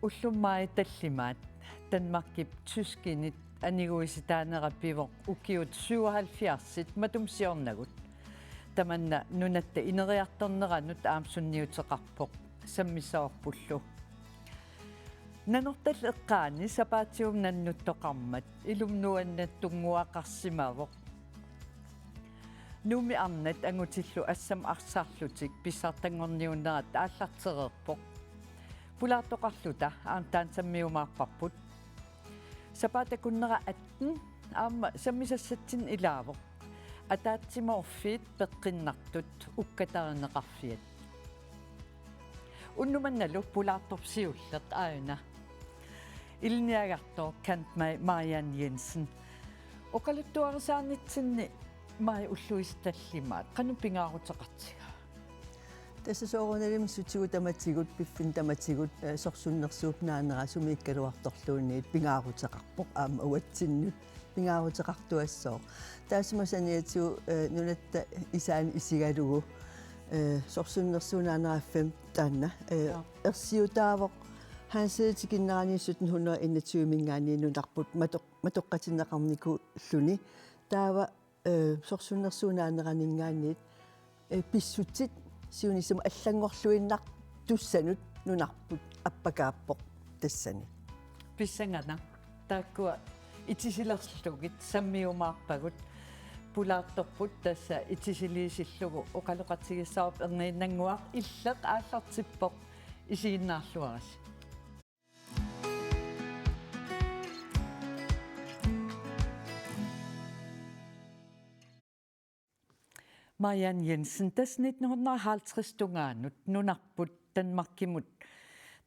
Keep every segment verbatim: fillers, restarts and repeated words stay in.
Ullummi tallimaat Danmarkip tyskinit aniguisitaanera pivoq ukiut syvoghalvfjerdsit matuma siornagut. Tamanna nunatta ineriartorneranut aamma sunniuteqarpoq sammissavarpullu. Nanortallip eqqaani sapaatigut nannuttoqarmat ilumut nuannaartunnguaqarsimavoq. Nuummi arnat angutillu assammik arsarlutik pissartanngorniunnerat aallartereerpoq. Pulaartoqarluta aamma taanna sammiumaarparput. Sapaatip akunnera atten aamma sammisassatsinnik ilaavoq. Ataatsimoorfiit peqqinnartut ukkatarineqarfiat. Unnuk mannalu pulaartorpoq siulleq aajuna. Ilinniagartooq Kant Maj Marianne Jensen. Oqaluttuarisaanitsinni Maj, ulluisa tallimaat qanoq pingaaruteqartigaa? Tassa soorunalimi sutigut tamatigut, piffinnut tamatigut, eh, sorsunnersuup naanera sumiikkaluartorluunniit pingaaruteqarpoq aamma uatsinnut pingaaruteqartuassooq. Taassuma saniatigut, eh, nunatta isaani isigalugu, eh, sorsunnersuup naanerani taanna, eh, Joo. ersiutaavoq Hanse tikinnerani sytten hundrede enogtyve-minngaanniit nunarput matoq-, matoqqatinneqarnikuulluni. Taava, eh, sorsunnersuup naaneraninngaanniit, eh, pissutsit siunissami allanngorluinnartussanut nunarput appakaappoq tassani. Pissanganaq. Taakkua itisilerlugit sammiumaarpagut. Pulaartorput tassa itisiliisillugu oqaloqatigissavarput Erniinnannguaq. Illeq aallartippoq, isiginnaarluarisi. Marianne Jensen, tassa nitten hundrede og halvtreds tungaanut nunarput Danmarkimut,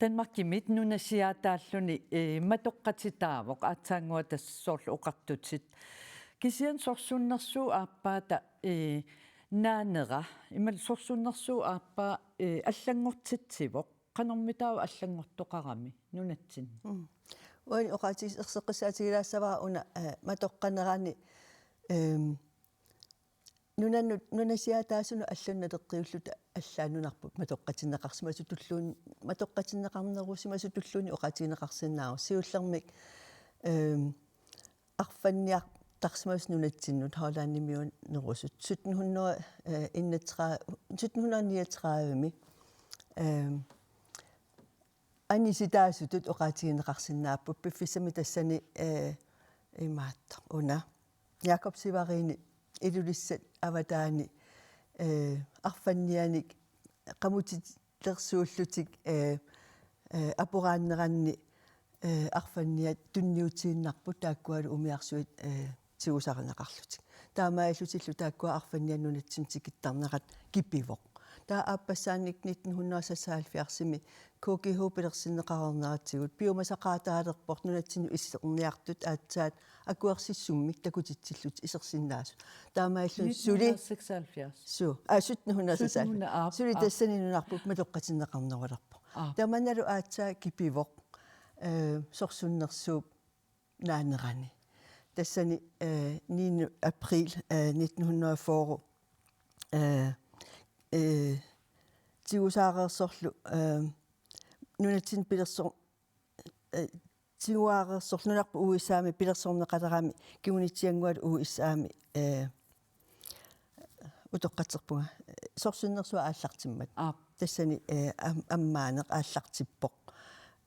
Danmarkimit nunasiaataalluni, eh, matoqqatitaavoq, aatsaannguaq tassa soorlu oqartutit. Kisianni sorsunnersuup aappaata, eh, naanera, imaluunniit sorsunnersuup aappaa, eh, allanngortitsivoq. Qanormitaava allanngortoqarami nunatsinni? Mm. Uani oqaatigiss-, erseqqissaatigilaassavara una, eh, matoqqanerani, ehm, nunanut, nunasiaataasunut allanut naleqqiulluta allaat nunarput matoqqatinneqarsimasutulluun-, matoqqatinneqarnerusimasutulluunniit oqaatigineqarsinnaavoq. Siullermik, ehm, arfanniartarsimasut nunatsinnut Hollandimiuunerusut sytten hundrede, eh, enogtredive, sytten hundrede niogtredive-mi, ehm, anisitaasutut oqaatigineqarsinnaapput, piffissami tassani, eh, imaattoq una Jakob Severini Ilulissat avataani, eh, arfannianik qamutilersuullutik, eh, eh, aporaanneranni, eh, arfanniat tunniutiinnarput taakkualu umiarsuit, eh, tigusarineqarlutik. Taamaallutillu taakkua arfanniat nunatsinnut tikittarnerat kipivoq. Taava aappassaannik nitten hundrede og seksoghalvfjerds-imi K G H pilersinneqareerneratigut piumasaqaataalerpoq nunatsinnut iserniartut aatsaat akuersissummik takutitsillutik isersinnaasut. Taamaalilluni suli nitten hundrede og seksoghalvfjerds. Suu, aa, sytten hundrede og seksoghalvfjerds. Sytten hundrede, aap, suli aap. Tassani nunarput matoqqatinneqarnerulerpoq. Aap. Tamannalu aatsaat kipivoq, eh, sorsunnersuup naanerani. Tassani, eh, niende april, eh, nitten hundrede og fyrre, eh, eh, tigusaareersorlu, eh, nunatsinni pilersor-, eh, tiguaareersorlu nunarput U S A-mi pilersorneqalerami kingunitsianngualu U S A-mi, eh, utoqqatserpunga, eh, sorsunnersuaq aallartimmat. Aap. Tassani, eh, am-, ammaaneq aallartippoq.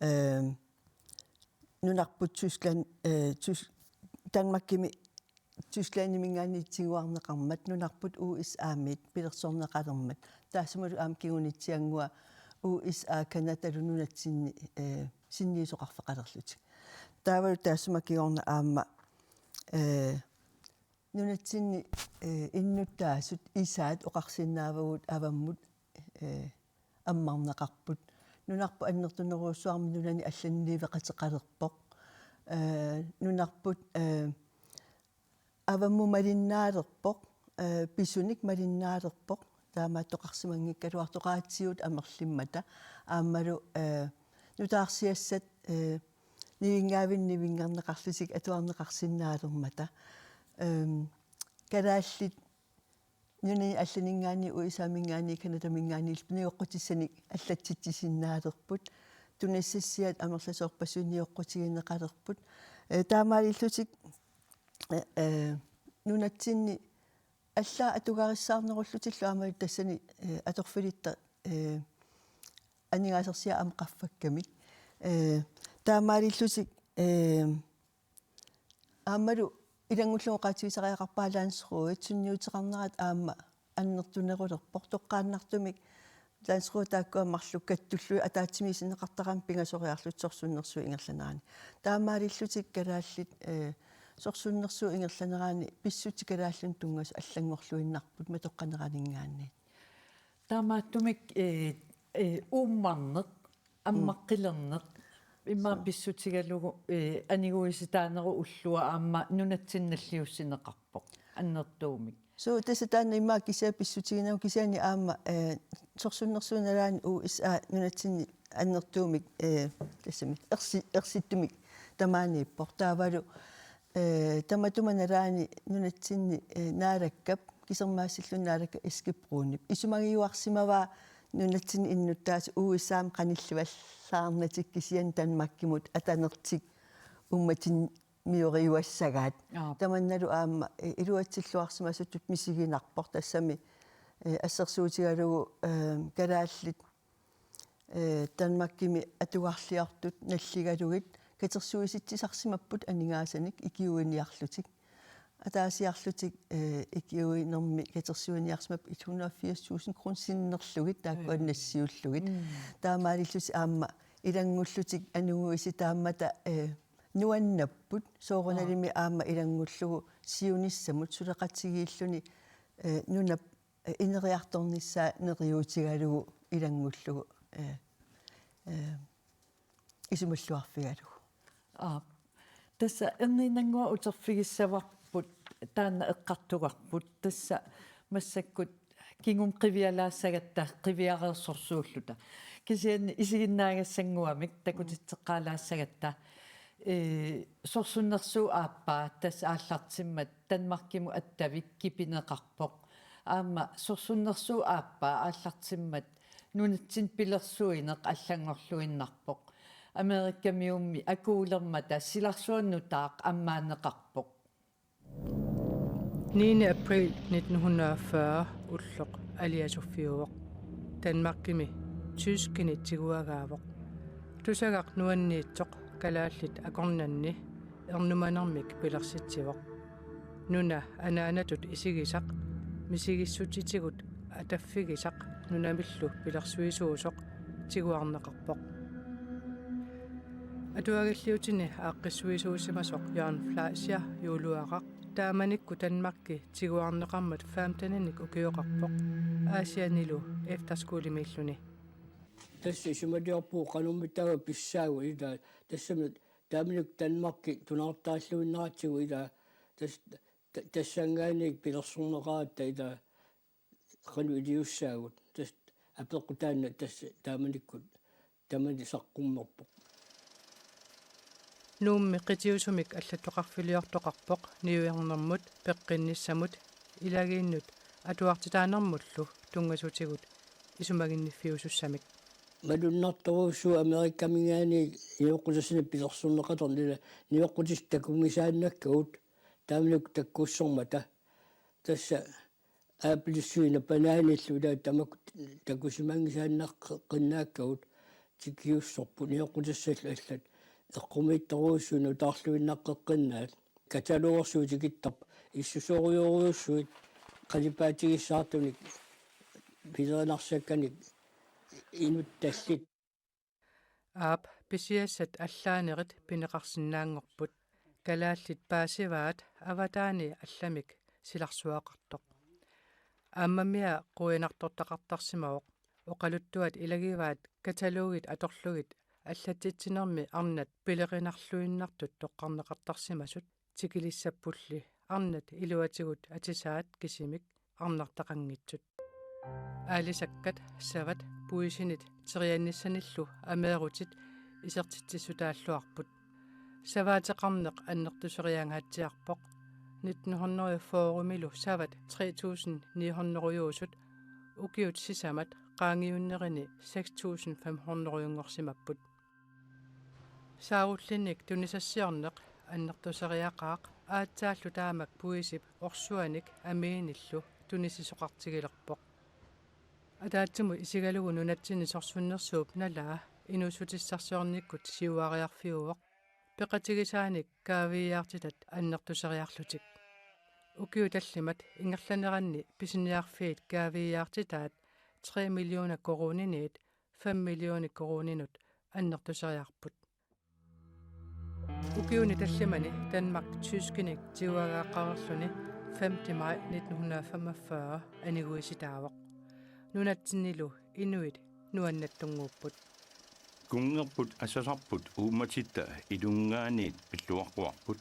Eh, nunarput Tyskland, eh, Tys-, Danmarkimi Tysklandiminngaanniit tiguarneqarmat, nunarput U S A-miit pilersorneqalermat. Taassumalu aamma kingunitsiannguaq U S A Canadalu nunatsinni, eh, sinniisoqarfeqalerlutik. Taavalu taassuma kingorna aamma, eh, nunatsinni, eh, innuttaasut isaat oqarsinnaavagut avammut, eh, ammarneqarput. Nunarput annertunerujussuarmik nunani allanniliveqateqalerpoq. Eh, nunarput, eh, avammut malinnaalerpoq, eh, pisunik malinnaalerpoq. Taamaattoqarsimanngikkaluartoq oqaatsigut amerlimmata. Aammalu, eh, nutaarsiassat, eh, nivinngaavinnik nivinngarneqarlutik atuarneqarsinnaalermata. Ehm, kalaallit nunani allaninngaanniit, U S A-minngaanniit, Canadaminngaanniit, tunigoqqutissanik allatsitsisinnaalerput. tunissassiat amerlasoorpassuit nioqqutigineqalerput. Eh, taamaalillutik, eh, eh, nunatsinni allaat atugarissaarnerullutillu aamma tassani, eh, atorfilitta, eh, aningaasarsiat aamma qaffakkamik. Eh, taamaalillutik, eh, aammalu ilanngullugu oqaatigisariaqarpara Landsrådit sunniuteqarnerat aamma annertunerulerpoq toqqaannartumik Landsrådit taakkua marluk kattullugit ataatsimiit isigineqartaramik pingasoriarlutik sorsunnersuut ingerlaneranni. Taamaalillutik kalaallit, eh, sorsunnersuut ingerlaneranni pissutsit kalaallinut tunngasut allanngorluinnarput matoqqaneraninngaanniit. Taamaattumik, eh, eh, uummarneq, ammaqqilerneq, immaqa pissutigalugu, eh, aniguisitaanerup ullua aamma nunatsinni nalliussineqarpoq annertuumik. Suu, tassa taanna immaqa kisiat pissutiginagu kisianni aamma, eh, sorsunnersuup nalaani U S A nunatsinni annertuumik, eh, tassami ersi-, ersittumik tamaaniippoq. Taavalu, eh, tamatuma nalaani nunatsinni, eh, Naalakkap, kisermaassilluni Naalakkap Eske Brunip isumagiuarsimavaa nunatsinni innuttaasut U S A-mut qanillivallaarnatik kisianni Danmarkimut atanertik uummatinnioriuassagaat. Aap. Tamannalu aamma, eh, iluatsilluarsimasutut misiginarpoq tassami, eh, assersuutigalugu, eh, kalaallit, eh, Danmarkimi atugarliortut nalligalugit katersuisitsisarsimapput aningaasanik ikiuiniarlutik. Ataasiarlutik, eh, ikiuinermi katersuiniarsimapput et hundrede og firs tusind kroner sinnerlugit taakkua nassiullugit. Mm. Taamaalillutik aamma ilanngullutik aniguisitaammata, eh, nuannapput. Soorunalimi aamma ilanngullugu siunissamut suleqatigiilluni, eh, nunap, eh, ineriartornissaa neriuutigalugu ilanngullugu, eh, eh, isumalluarfigalugu. Aap. Tassa erniinnannguaq uterfigissavarput taanna eqqartugarput. Tassa massakkut kingumut qivialaassagatta qiviareersorsuulluta. Kisianni isiginnaagassanguamik takutitseqqaalaassagatta, eh, sorsunnersuup aappaa tassa aallartimmat Danmarkimut attavik kipineqarpoq. Aamma sorsunnersuup aappaa aallartimmat nunatsinni pilersuineq allanngorluinnarpoq. Amerikamiummi akuulermata silarsuarnutaaq ammaanneqarpoq. Niende april nitten hundrede og fyrre ulloq aliasuffiuvoq. Danmarkimi tyskini tiguagaavoq. Tusagaq nuanniitsoq kalaallit akornanni ernumanermik pilersitsivoq. Nuna anaanatut isigisaq, misigissutitigut ataffigisaq nunamillu pilersuisuusoq tiguarneqarpoq. Atuagilliutini aaqqissuisuusimasoq Jørgen Fleischer juuluaraq taamanikkut Danmarki tiguarneqarmat femteninik ukioqarpoq Aasiannilu efterskolemiilluni. Tassa isumaliorpugut qanormitaava pissaagut ilaa, tassami taamanikkut Danmarki tunaartaalluinnaratsigu ilaa, tas-, ta-, tassanngaanniit pilersorneqaratta ilaa, qanoq iliussaagut, tassa apeqqut taanna tassa taamanikkut tamani saqqummerpoq. Nuummi qitiusumik allattoqarfiliortoqarpoq niuernermut, peqqinnissamut, ilagiinnut atuartitaanermullu tunngasutigut isumaginniffiusussamik. Malunnartorujussuuvoq Amerikaminngaanniit nioqqutassani pilersorneqalerni, ilaa, nioqqutissat takunngisaannakkagut taamanikkut takkussormata. Tassa appelsiinit bananillu ilaa tamakku takusimanngisaannaqqinnaakkagut tikiussorput nioqqutassallu allat eqqumiitsorujussuit nutaarluinnaqqeqqinnaat. Katalogersuit tikittarput issusoorujorujussuit qalipaatigissaartunik pilerinarsaakkanik inuttallit. Aap, pisiassat allaanerit pineqarsinnaanngorput. Kalaallit paasivaat avataani allamik silarsuaqartoq. Aammamia quinartortaqartarsimavoq. Oqaluttuat ilagivaat katalogit atorlugit allatsitsinermi arnat pilerinarluinnartut toqqarneqartarsimasut, tikilissappulli arnat iluatigut atisaat kisimik arnartaqanngitsut. Aalisakkat savat puisinit teriannissanillu ameerutit isertitsissutaalluarput. Savaateqarneq annertuseriangaatsiarpoq. Nitten hundrede og fyrre-milu savat tre tusind ni hundrede-juusut ukiut sisamat qaangiunnerini seks tusind fem hundrede-junngorsimapput. Saarullinnik tunisassiorneq annertuseriaqaaq aatsaallu taamak puisip orsuanik amiinillu tunisisoqartigilerpoq. Ataatsimut isigalugu nunatsinni sorsunnersuup nalaa inuussutissarsiornikkut siuariarfiuvoq, peqatigisaanik kaaviiaartitat annertuseriarlutik. Ukiut tallimat ingerlaneranni pisiniarfiit kaaviiaartitaat tre millioner koruuniniit fem millioner koruuninut annertuseriarput. Ukiuni tallimani Danmark tyskinik tiguagaaqqareerluni femte maj nitten hundrede og femogfyrre aniguisitaavoq. Nunatsinnilu inuit nuannattunnguupput. Kunngerput assasarput uummatitta ilunngaanniit pilluaqquarput.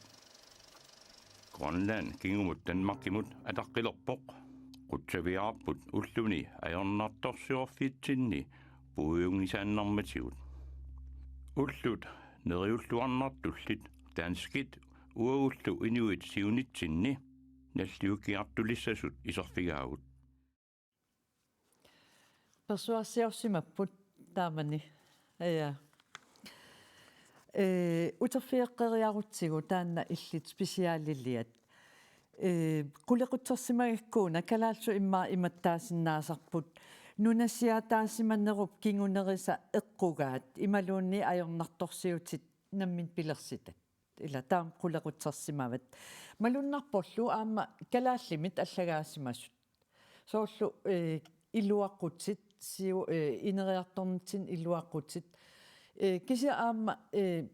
Grønland kingumut Danmarkimut ataqqilerpoq. Qutsavigaarput ulluni ajornartorsiorfitsinni puiunngisaannarmatigut. Ullut neriulluarnartullit danskit uagullu inuit siunitsinni nalliukkiartulissasut iserfigaagut. Persuarsiorsimapput taamani. Ja. Ee, uterfigeqqeriarutsigu taanna illit specialiliat. Ee, qulequtsersimagakku una kalaallisut immaqa imattaasinnaasarput: nunasiaataasimanerup kingunerisa eqqugaat imaluunniit ajornartorsiutit nammineq pilersitat. Ila taama qulequtsersimavat. Malunnarporlu aamma kalaallimit allagaasimasut. Soorlu, eh, iluaqutit, siu-, eh, ineriartornitsinni iluaqutit. Eh, kisianni aamma, eh,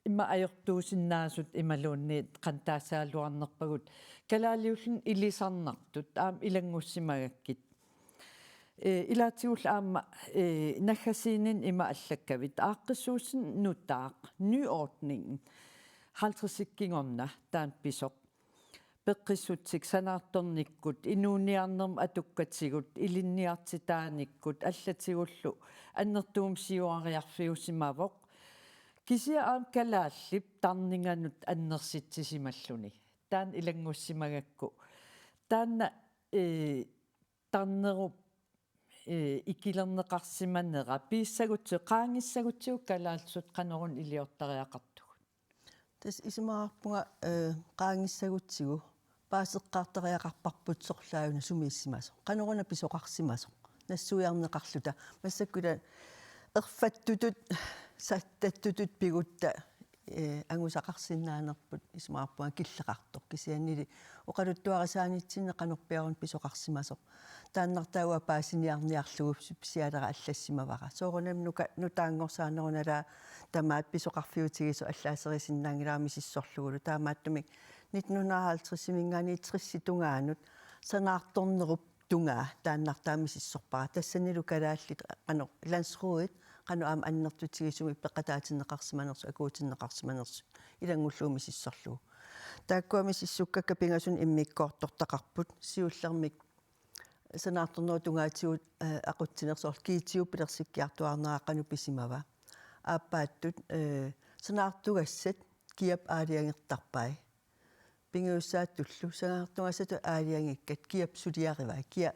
immaqa ajortuusinnaasut imaluunniit qanoq taassagaluarnerpagut kalaaliulluni ilisarnartut aamma ilanngussimagakkit. Eh, ilaatigullu aamma, eh, naggasiininni ima allakkavit: aaqqissuussineq nutaaq, nyordningen, halvtredsit kingorna taanna pisoq. Peqqissutsik sanaartornikkut, inuuniarnermut atukkatigut, ilinniartitaanikkut allatigullu annertuumik siuariarfiusimavoq. Kisianni aamma kalaallip tarninganut annersitsisimalluni. Taanna ilanngussimagakku. Taanna, eh, tarnerup, eh, ikilerneqarsimanera piissagutsigu, qaangissagutsigu kalaallisut qanoruna iliortariaqartugut? Tassa isumaqarpunga, eh, qaangissagutsigu paaseqqaartariaqarparput sorlaajuna sumiissimasoq. Qanoruna pisoqarsimasoq. Nassuiarneqarluta. Massakkut ila erfattutut, sattattutut pigutta, eh, angusaqarsinnaanerput isumaqarpunga killeqartoq. Kisiannili oqaluttuarisaanitsinni qanorpiaruna pisoqarsimasoq. Taannartaa uanga paasiniarniarlugu specialera allassimavara. Soorunami nuka-, nutaanngorsaaneruna ila tamaat pisoqarfiutigisoq allaaserisinnaagilara misissorlugulu. Taamaattumik nitten hundrede og halvtredsimiingaanniit tressit tungaanut sanaartornerup tungaa taannartaa misissorpara. Tassanilu kalaallit qanoq, landsrådit qanoq aamma annertutigisumik peqataatinneqarsimanersut, akuutinneqarsimanersut ilanngullugu misissorlugu. Taakkua misissukkakka pingasunik immikkoortortaqarput, siullermik sanaartornerup tungaatigut, eh, aqutsineq, soorlu kiitiup pilersikkiartuaarnera qanoq pisimava. Aappaattut, eh, sanaartugassat kiap aalajangertarpai. Pingajussaattullu sanaartugassatut aalajangikkat kiap suliarivai, kia,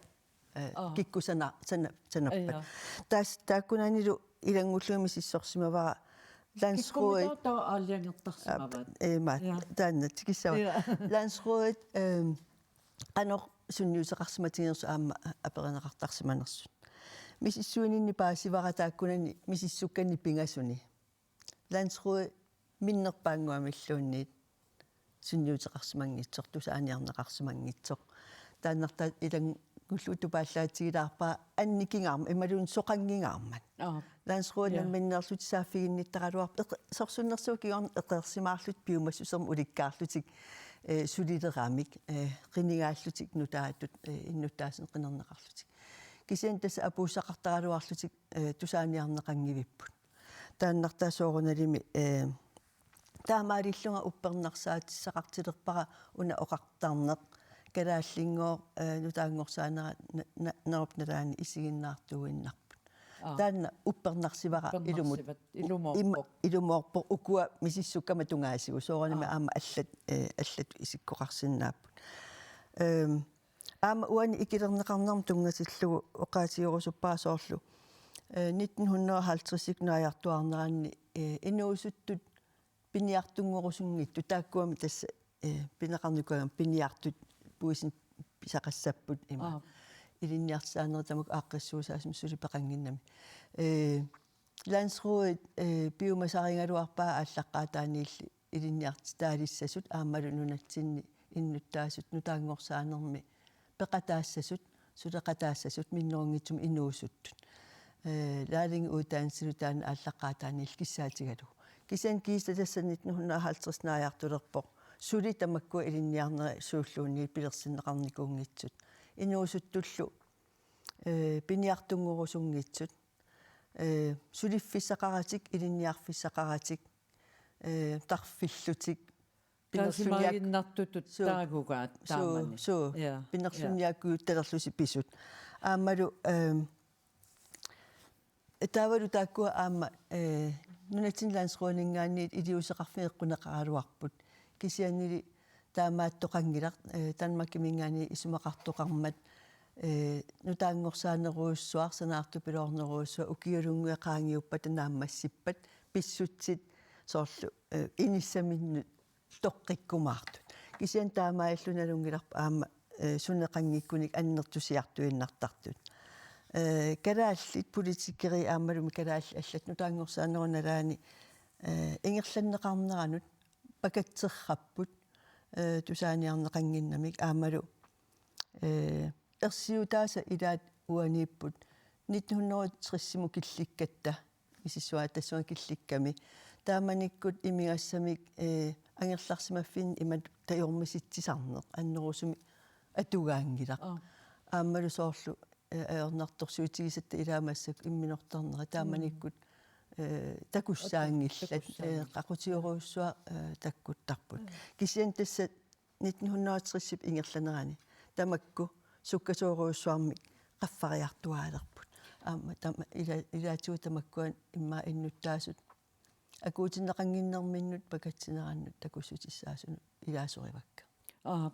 eh, Aa. kikkut sana-, sana-, sanappat. Ja. Taas-, taakkunanilu ilanngullugit misissorsimavara landsrådit. Kikkummitaava taava aalajangertarsimavaat? Aap, eh, maat, Ja. taanna tikissavat. Ja. Landsrådit, ehm, qanoq sunniuteqarsimatiginersut aamma aperineqartarsimanersut. Misissuininni paasivara taakkunani misissukkanni pingasuni. Landsrådi minnerpaannguamilluunniit sunniuteqarsimanngitsoq, tusaaniarneqarsimanngitsoq. Taannartaa ilanngullugu tupaallaatigilaarpara annikingaarmat, imaluunniit soqanngingaarmat. Aa. Landsrådi Ja. namminneerlutik saaffiginnittaraluarput, eqe-, sorsunnersuup kingorna eqeersimaarlutik piumassusermik ulikkaarlutik, eh, sulileramik, eh, qinigaallutik nutaatut, eh, innuttaasunik qinerneqarlutik. Kisianni tassa apuussaqartaraluarlutik, eh, tusaaniarneqanngivipput. Taannartaa soorunalimi, eh, taamaalillunga uppernarsaatissaqartilerpara una oqartarneq, kalaallinngooq, eh, nutaanngorsaanerat na-, na-, nerup nalaani isiginnaartuuinnarput. Aa. Taanna uppernarsivara ilumut. Uppernarsivat, ilumoorpoq. Im-, ilumoorpoq ukua misissukkama tungaasigut. Soorunami Aa. aamma allat, eh, allatut isikkoqarsinnaapput. Ehm, aamma uani ikilerneqarnermut tunngatillugu oqaatigerusuppara soorlu Eh, nitten hundrede og halvtreds naajartuarneranni, eh, inuusuttut piniartunngorusunngitsut, taakkuami tassa, eh, pineqarnikuugama piniartut puisit pisaqassapput ima. Aap. Ilinniartitaanerit tamakku aaqqissuussaasumik suli peqannginnami. Eh, Landsrådit, eh, piumasarigaluarpaat aallaqqaataaniilli ilinniartitaalissasut aammalu nunatsinni innuttaasut nutaanngorsaanermi peqataassasut, suleqataassasut minnerunngitsumik inuusuttut. Eh, lærlingeuddannelsilu taanna aallaqqaataaniilli kissaatigalugu. Kisianni kiisa tassa nitten hundrede og halvtreds naajartulerpoq. Suli tamakkua ilinniarnerit suulluunniit pilersinneqarnikuunngitsut. Inuusuttullu, eh, piniartunngorusunngitsut. Eh, suliffissaqaratik, ilinniarfissaqaratik, eh, tarfillutik, pinerluniak-, Taasimaaginnartutut suu, taagugaat suu, taamani. Suu, ja, ja. Pinerluniakkuuttalerlusi pisut. Aammalu, ehm, taavalu taakkua aamma, eh, nunatsinni landsrådininngaanniit iliuuseqarfigeqquneqaraluarput. Kisiannili taamaattoqanngilaq, eh, Danmarkiminngaanniit isumaqartoqarmat, eh, nutaanngorsaanerujussuaq, sanaartupiloornerujussuaq, ukiulunnguit qaangiuppata naammassippat, pissutsit soorlu, eh, inissaminnut toqqikkumaartut. Kisianni taamaalilluni nalunngilarput aamma, eh, suneqanngikkunik annertusiartuinnartartut. Eh, kalaallit politikerit aammalumi kalaallit allat nutaanngorsaanerup nalaani, eh, ingerlanneqarneranut pakatserrapput, eh, tusaaniarneqannginnamik aammalu, eh, ersiutaasa ilaat uaniipput nitten hundrede og tres-imut killikkatta, misissuaat tassunga killikkami. Taamanikkut imigassamik, eh, angerlarsimaffinnik imatut tajormisitsisarneq annerusumik atugaanngilaq. Aa. Aammalu soorlu, eh, ajornartorsiutigisatta ilaat massakkut imminortarnerat taamanikkut, eh, takussaanngillat, takussaanngillat, eh, qaqutigerujussuaq, eh, takkuttarput. Mm. Kisianni tassa nitten hundrede og tres-ip ingerlanerani tamakku sukkasoorujussuarmik qaffariartuaalerput. Aamma tama-, ila-, ilaatigut tamakkua immaqa innuttaasut akuutinneqannginnerminnut pakatsinerannut takussutissaasunut ilaasorivakka. Aap,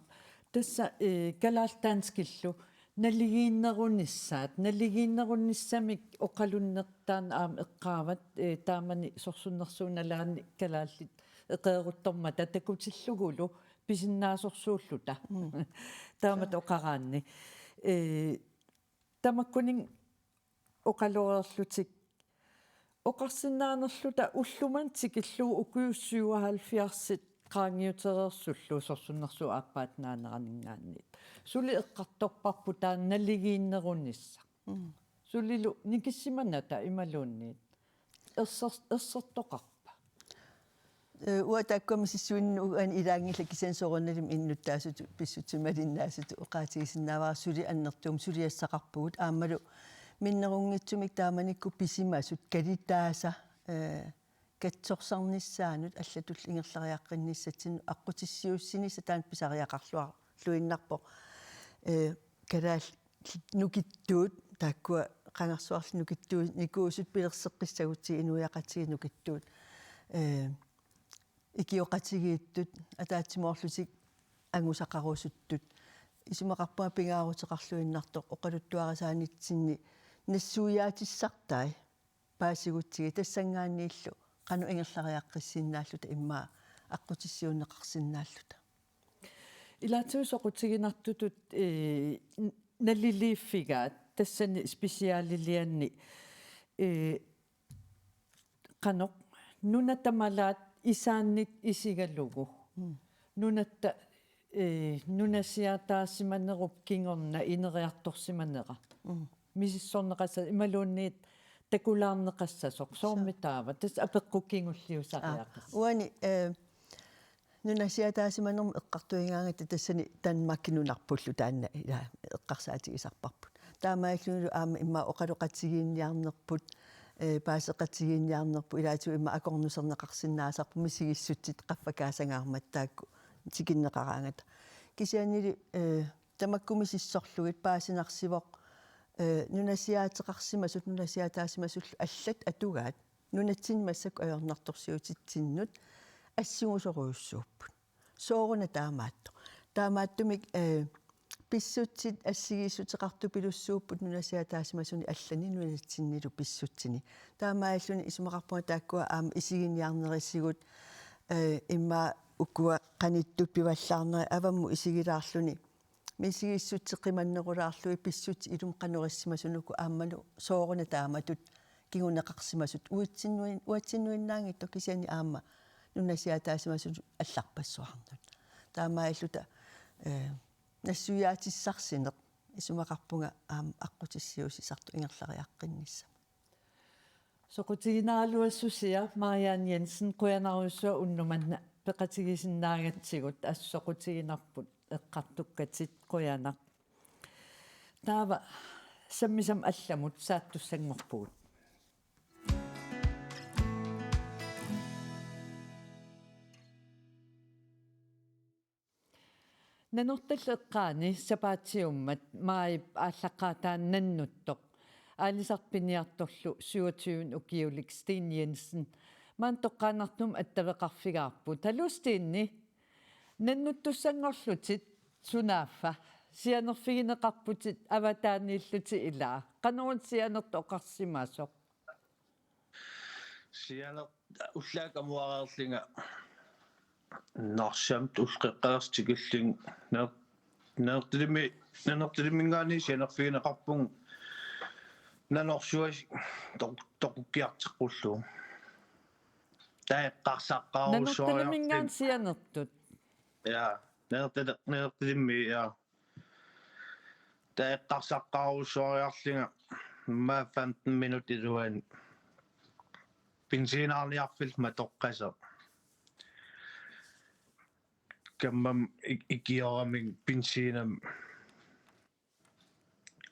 tassa, eh, kalaallit danskillu naligiinnerunissaat, naligiinnerunissamik oqalunneq taanna aamma eqqaavat, eh, taamani sorsunnersuup nalaani kalaallit eqeeruttormata takutillugulu pisinnaasorsuulluta. Mm. Taamatut oqaraanni. Eh, tamakkuninnga oqaloreerlutik oqarsinnaanerluta ullumimut tikillugu ukiut syvoghalvfjerdsit qaangiutereersullu sorsunnersuup aappaata naaneraninngaanniit. Suli eqqartorparput taanna naligiinnerunissaq. Mm. Sulilu nikissimanata imaluunniit. Ersers-, ersertoqarpa? Eh, uanga taakkua misissuinnut uani ilaanngillat kisianni soorunalimi innuttaasutut pissutsit malinnaasutut oqaatigisinnaavara suli annertuumik suliassaqarpugut aammalu minnerunngitsumik taamanikkut pisimasut kalitaasa, eh, katsorsarnissaannut allatullu ingerlariaqqinnissatsinnut aqqutissiuussinissaq taanna pisariaqarluar-, -luinnarpoq. Eh, kalaallit nukittuut, taakkua qangarsuarli nukittuunikuusut pilerseqqissagutsigit inuiaqatigiit nukittuut. Eh, ikioqatigiittut, ataatsimoorlutik angusaqarusuttut. Isumaqarpunga pingaaruteqarluinnartoq oqaluttuarisaanitsinni nassuiaatissartai paasigutsigit tassanngaanniillu qanoq ingerlariaqqissinnaalluta immaqa aqqutissiuunneqarsinnaalluta. Ilaatigut soqutiginartutut, eh, n-, naliliiffigaat tassani specialilianni, eh, qanoq nunat tamalaat isaannit isigalugu. Mm. Nunatta, eh, nunasiaataasimanerup kingorna ineriartorsimanera. Mm. Misissorneqassa-, imaluunniit takulaarneqassasoq. Soormi taava? Tassa apeqqut kingulliusariaqassaaq. Aa, uani, eh, nunasiaataasimanermut eqqartuigaangatta tassani Danmarki nunarpullu taanna ila eqqarsaatigisarparput. Taamaalillunilu aamma immaqa oqaloqatigiinniarnerput, eh, paaseqatigiinniarnerput, ilaatigut immaqa akornuserneqarsinnaasarput misigissutsit qaffakaasangaarmata taakku tikinneqaraangata. Kisiannili, eh, tamakku misissorlugit paasinarsivoq, eh, nunasiaateqarsimasut, nunasiaataasimasullu allat atugaat nunatsinni massakkut ajornartorsiutitsinnut assingusorujussuupput. Sooruna taamaattoq? Taamaattumik, eh, pissutsit assigiissuteqartupilussuupput nunasiaataasimasuni allani nunatsinnilu pissutsini. Taamaalilluni isumaqarpunga taakkua aamma isiginiarnerisigut, eh, immaqa ukua qanittut pivallaarnerit avammut isigilaarluni. Misigissutsip qimannerulaarlugit pissutsit ilumut qanoq issimasunik uku aammalu sooruna taamatut kinguneqarsimasut uatsinnuin-, uatsinnuinnaanngitsoq kisianni aamma nunasiaataasimasut allarpassuarnut. Taamaalilluta, eh, nassuiaatissarsineq isumaqarpunga aamma aqqutissiuutissartoq ingerlariaqqinnissamut. Soqutiginaraluassusia Marianne Jensen, qujanarsuaq unnuk manna peqatigisinnaagatsigut, assut soqutiginarput eqqartukkatit, qujanaq. Taava sammisamut allamut saattussanngorpugut. Nanortallit eqqaani sapaatiummat maajip aallaqqaataani nannuttoq aalisartut piniartorlu syvogtyve ukiulik Steen Jensen maani toqqaannartumik attaveqarfigaarput. Haluu Steni, nannuttussanngorlutit sunaaffa, sianerfigineqarputit avataaniillutit ilaa. Qanoq sianertoq oqarsimasoq? Sianertoq ullaakkut amuareerlunga Narsami ulloqeqqareersoq tikillugu ner-, Nanortalimmi-, Nanortalimminngaanniit sianerfigineqarpunga nanorsuaq toq-, toqukkiarteqqullugu. Taava eqqarsaqqaarussuariarlunga. Nanortalimminngaanniit sianertut? Ja, Nanortali-, Nanortalimmi, ja. Taava eqqarsaqqaarussuariarlunga immaqa femten minut iluani benzinniarniarfillu matoqqasoq. Kammama ik-, ikioramik benzinimmi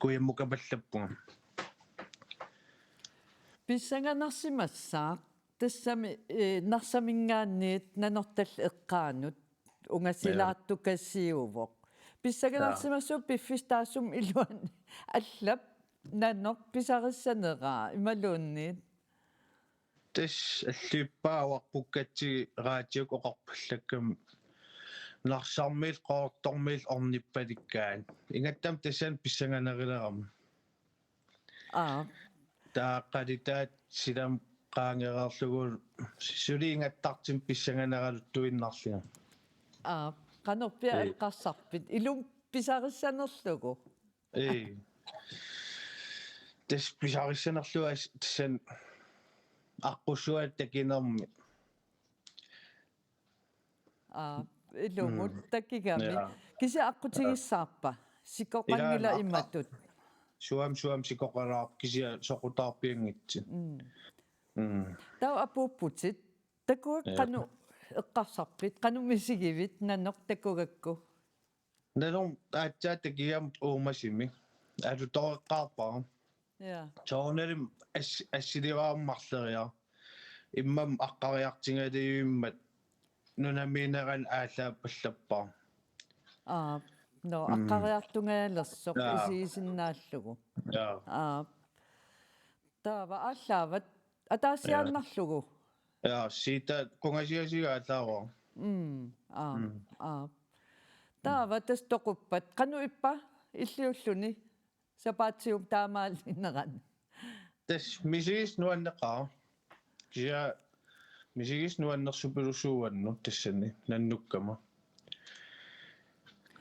kujammukapallappunga. Pissanganarsimassaaq tassami, eh, Narsaminngaanniit Nanortallit eqqaanut ungasilaartukasiuvoq. Pissanganarsimassaaq piffissaq taassuma iluani allap nanoq pisarissaneraa imaluunniit? Tassa allippaa oqarpukkatsigit raatiukkut oqarpallakkami Narsarmiillu Qaqortormiillu ornippalikkaat. Ingammik tassani pissanganerulerama. Aa. Taava qalitaat silamut qaangereerlugu suli ingattartumik pissanganeraluttuinnarlunga. Aa, qanorpiaq Ee. eqqarsarpit? Ilumut pisarissanerlugu. Ee. Tassa pisarissanerlunga as-, tassani aqqussuat takinermi. Aa, ilumut Mm. takigami. Ja. Kisianni aqqutigissaarpa? Sikoqanngilaq Ilaa, imatut. Suam, suam sikoqalaarpoq kisianni soqutaarpianngitsoq. Mm. Mm. Taava apuupputit. Takuakku Ja. qanoq eqqarsarpit? Qanoq misigivit nanoq takugakku? Nanoq aatsaat takigami uumasumik. Alutoreqqaarpara. Ja. Soorunalimi as-, assilivarama marloriarlunga. Immami aqqariartugaluarmat nunamiinnerani aallaapallappara. Aap, nå, Mm. aqqariartugaluarlersoq Ja. isigisinnaallugu. Ja. Aap. Taava aallaavat ataasiaannarlugu. Ja, siita qungasiasiga aallaavat. Mm, aap, Mm. aap. Taava tassa toquppat. Qanoq ippa illiulluni sapaatiup taamaalinerani? Tassa misigisaq nuanneqaaq. Kisianni misigisaq nuannersupilussuuvoq uannut tassani nannukkama.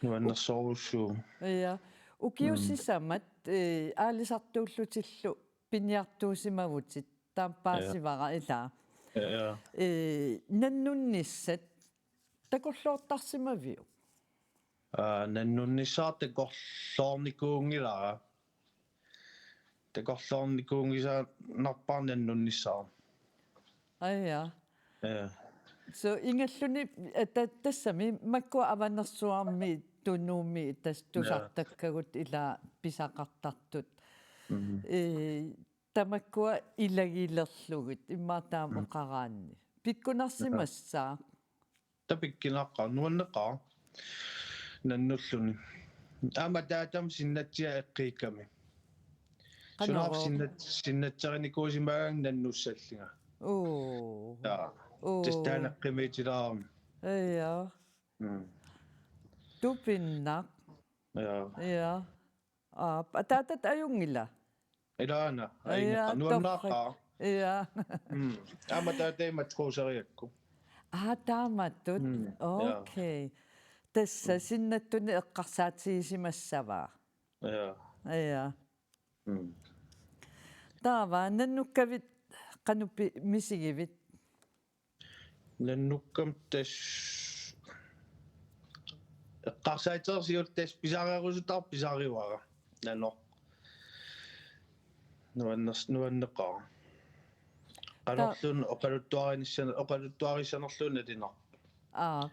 Nuannersorujussuuvoq. Ja. Ukiut Mm. sisamat, eh, aalisartuullutillu piniartuusimavutit, taama Ja. paasivara ilaa. Ja, ja. Eh, nannunnissat takorloortarsimaviuk? Aa, nannunnissara takorloornikuunngilara. Takorloornikuunngisaannarpara nannunnissara. Aja. Ja. So, ingalluni, eh, ta-, tassami makkua Avanersuarmi Tunuumi tassa Ja. tusartakkagut ilaa pisaqartartut. Mhm. Eh, tamakkua ilagilerlugit, immaqa taama Mm. oqaraanni. Pikkunarsimassaaq? Taava pikkunaqaaq, nuanneqaaq nannulluni. Aamma taatama sinnatsia eqqiikkami. Qanoq? Sunaaffa sinnat-, sinnatserinikuusimaagaanga nannussallunga. Uu. Ja. Uu. Tassa taanna eqqumiitilaarami. Ja. Mm. Tupinnaq. Ja. Ja. Aap, ataatat ajunngila? Ilaana, ajunngilaq. Ja, nuannaaqaaq. Torrak. Ja. Mm. Aamma taava taimatsi cruiserigakku. Aa, taamatut. Mm, ja. Okay. Tassa sinnattunik eqqarsaatigisimassavaa. Ja. Ja. Mm. Taava nannukkavit qanoq pi-, misigivit? Nannukkamik tassa eqqarsaatersiul tassa pisarerusutaq pisarivara. Nanoq. Nuanners-, nuanneqaaq. Ta- Qanorluunniit oqaluttuarinissan-, oqaluttuarissanerluunniit nalinarpoq. Aa.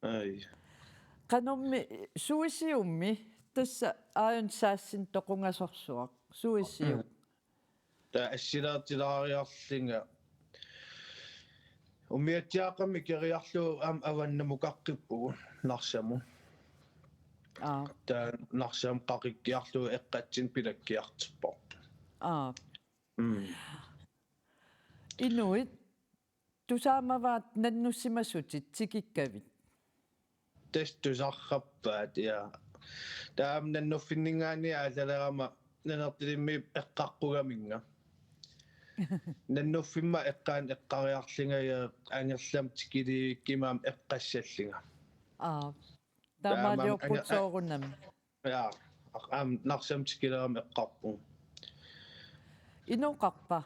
Ai. Qanormi suisiummi tassa aajuna saassinneq toqungasorsuaq. Suisiup. Mm. Taava assilaartilaariarlunga umiatsiaaqqamik keriarlugu aamma avannamukaqqippugut Narsamut. Aa. Taava Narsamut qaqikkiarlugu eqqatsinni pilakkiartorparput. Aa. Mm. Inuit tusaamavaat nannussimasutit tikikkavit? Tassa tusarappaat, ja. Taava nannuffinninngaanniit aallalerama Nanortalimmi eqqarpugaminnga. Nannuffimma eqqaanut eqqariarlunga ja angerlamut tikilivikkuma aamma eqqassallunga. Aa. Taamaaliorput taamaammat anga-, a-, soorunami. Ja, aamma Narsamut tikilerama eqqarpunga. Inoqarpa?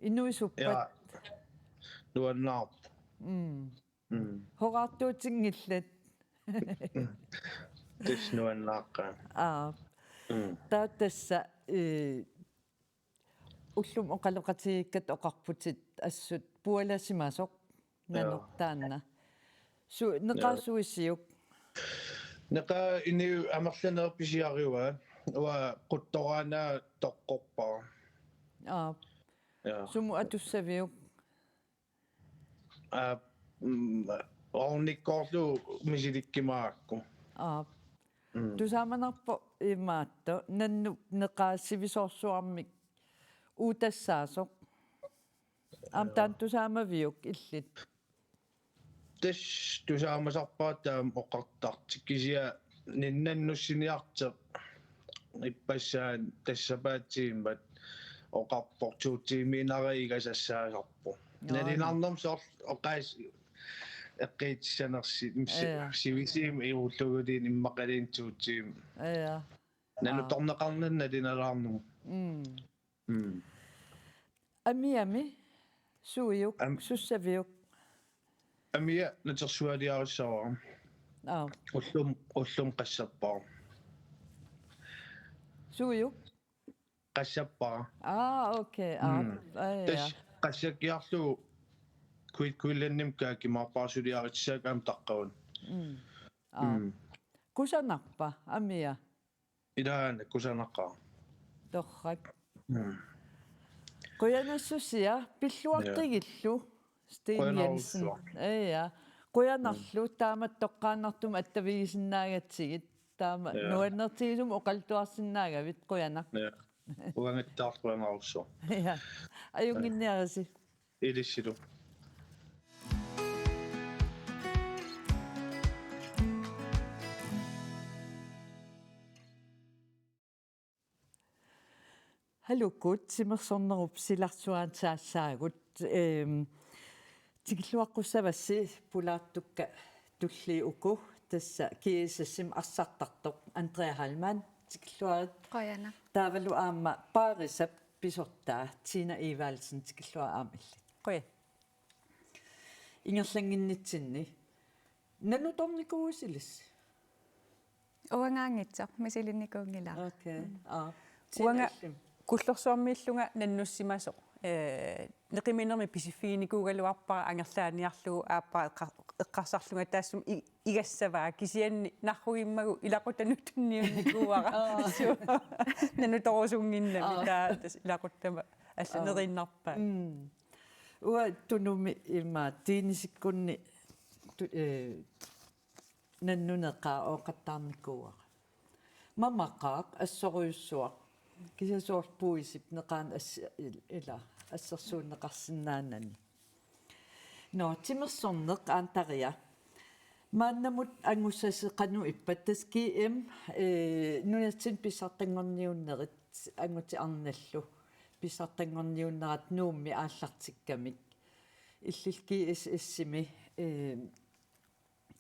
Inuusuppat? Ja. Nuannaarpoq. Mm. Mm. Horaartuutinngillat. Tassa nuannaaqqaaq. Aa. Mm. Taava tassa, eh, ullumi oqaloqatigiikkatta oqarputit assut pualasimasoq. Joo. Nanoq taanna. Su-, neqaaq joo. Suisiuk? Neqaaq inuit amerlanerit pisiarivaat. Uanga quttoraanaa toqqorpara. Aa. Joo. Sumut atussaviuk? Aa, mm, ornikkoorlugu misilikkumaarakkit. Aa. Mm. Tusaamanarpoq imaattoq, nannuk neqaaq sivisoorsuarmik uutassaasoq. Aamma taanna tusaamaviuk illit? Tassa tusaamasarpara taama oqartartut kisianni nannussiniartoq ippassaani tassa sapaatip tiimat oqarpoq to tiimiinnarit igasassaasarpoq. Joo. Nalinarnermik soorlu oqaas eqqiitissanersi si-, ja. Sivisuumik iulluguliin immaqaluunniit to tiimit. Ja. Nanutorneqarnani nalunalaarnagu. Mm. Mm. Amiami suiuk, am-, sussaviuk? Amia natersualiarissavara. Aa. Ullum-, ullumut qassappara. Suiuk? Qassappara. Aa, okay. Aa, mm. Aa, ja. Tassa qassakkiarlugu Queenslandimi kaakimaarpara suliarissagaanni taqqavani. Mm. Aa. Mm. Kusanarpa, amia? Ilaana kusanaqaaq. Torrak. Mm. Qujanassusia, pilluaqqigillu, ja. Steen Jensen. Qujanarsuaq. Ja. Qujanarlu, mm. Taamatut toqqaannartumik attavigisinnaagatsigit. Taama, ja. Nuannertigisumik oqaluttuarsinnaagavit, qujanaq. Ja. Uangattaaq qujanarsuaq. Ja. Ajunnginniarisi. Ilissilu. Halukut, timersornerup silarsuaani saassaagut. Ehm, tikilluaqqussavassi pulaartukka tulliit uku, tassa G S S-imi assartartoq Andrea Heilmann, tikilluarit. Qujanaq. Taavalu aamma Paarisap pisortaa Tina Evaldsen, tikilluarit aamma illit. Qujan. Ingerlannginnitsinni. Nanutornikuuisilissi? Uangaanngitsoq, misilinnikuunngilara. Okay. Mm. Aa. Uanga Tina illimmi? Kullorsuarmiillunga nannussimasoq. Ee, neqiminermi pisiffiginikuugaluarpara angerlaaniarlugu aappara eqqa-, eqqarsarlunga taassuma i-, igassavaa kisianni narrugimmagu ilaquttap tunniunnikuuara. Aa. Suu. Nanutorusunnginnami. Aa. Taava tassa ilaquttama alla. Aa. Neriinnarpaa. Mm. Uanga Tunumi ima tiinisikkunni tu-, eh, nannuneqaaq ooqattaarnikuuara. Mamaqaaq assorujussuaq. Kisianni soorlu puisip neqaanut ass-, il-, ila, assersuunneqarsinnaanani. Nå, timersorneq Andrea. Maannamut angusasi qanoq ippat? Tassa G M, eh, nunatsinni pissartanngorniunnerit angutit arnallu pissartanngorniunnerat Nuummi aallartikkamik. Illillu G S S-imi, eh,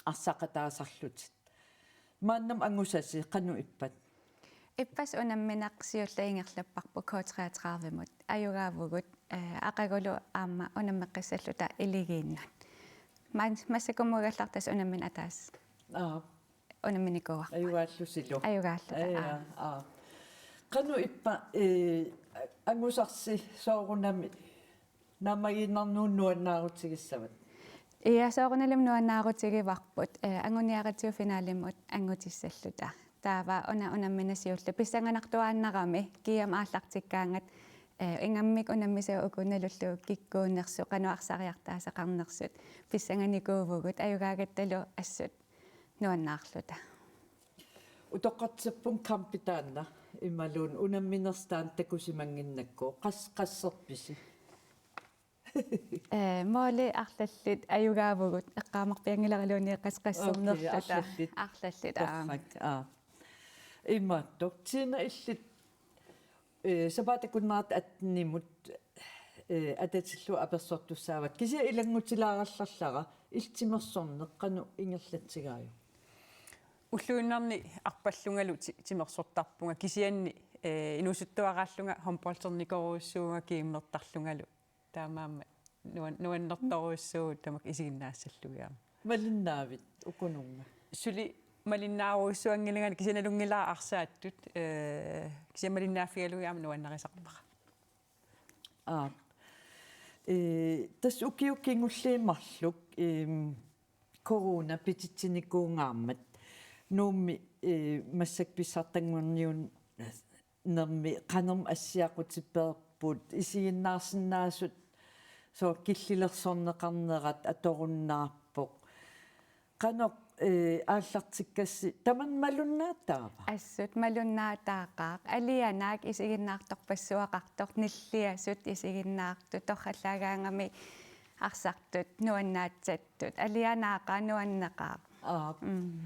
arsaqataasarlutit. Maannamut angusasi qanoq ippat? Ippassaq unammineq siulleq ingerlapparput K treogtredive-mut. Ajugaavugut, eh, aqagulu aamma unammeqqissalluta iligiinnut. Man-, massakkumuugallartasi unammineq ataaseq. Aap. Unamminikuuarput. Ajugaallusilu. Ajugaalluta, Aja, aap. Aap. Qanoq ippa, eh, angusarsi soorunami naammagiinnarnut nuannaarutigissavat? Ia, soorunalimi nuannaarutigivarput, eh, anguniaratsigu finalimut angutissalluta. Taava una unammineq siulleq pissanganartuaannarami G M aallartikkaangat, eh, ingammik unammisavut uku nalullugu kikkuunersut, qanoq arsariartaasaqarnersut pissanganikuuvugut, ajugaagattalu assut nuannaarluta. Utoqqatsippunga kampi taanna imaluunniit unamminersi taanna takusimannginnakku, qas-, qasserpisi? Eh, måli arlallit ajugaavugut, eqqaamarpianngilaraluunniit qas-, qassernerluta. Okay, arlallit. Arlallit, aa. Torrak, aa. Imaattoq, Tina, illit, eh, sapaatip akunnerata attenimut, eh, atatillugu apersortussaavat. Kisianni ilanngutilaarallarlara, illit timersorneq qanoq ingerlatsigaajuk? Ulluinnarni arpallungalu ti-, timersortarpunga, kisianni, eh, inuusuttuaraallunga håndboldernikorujussuuvunga G M-ertarlungalu. Taamaammat nuan-, nuannertorujussuuvugut tamakku isiginnaassallugu aamma. Malinnaavit ukununnga? Suli malinnaarujussuanngilanga, kisianni nalunngilara arsaattut, eh, kisianni malinnaaffigalugit aamma nuannarisarpara. Aap. Eh, tassa ukiut kingulliit marluk, ehm, corona pititsinikuugaammat Nuummi, eh, massakkut pissartanngorniunnermi qanormi assiaqutippeerput, isiginnaarsinnaasut soorlu killilersorneqarnerat atorunnaarpoq. Qanoq, eh, aallartikkassi, tamanna malunnaataava? Assut malunnaataaqaaq. Alianaak isiginnaartorpassuaqartoq, nilliasut isiginnaartut, torrallaagaangami arsartut, nuannaatsattut. Alianaaqaaq, nuanneqaaq. Aap. Mm.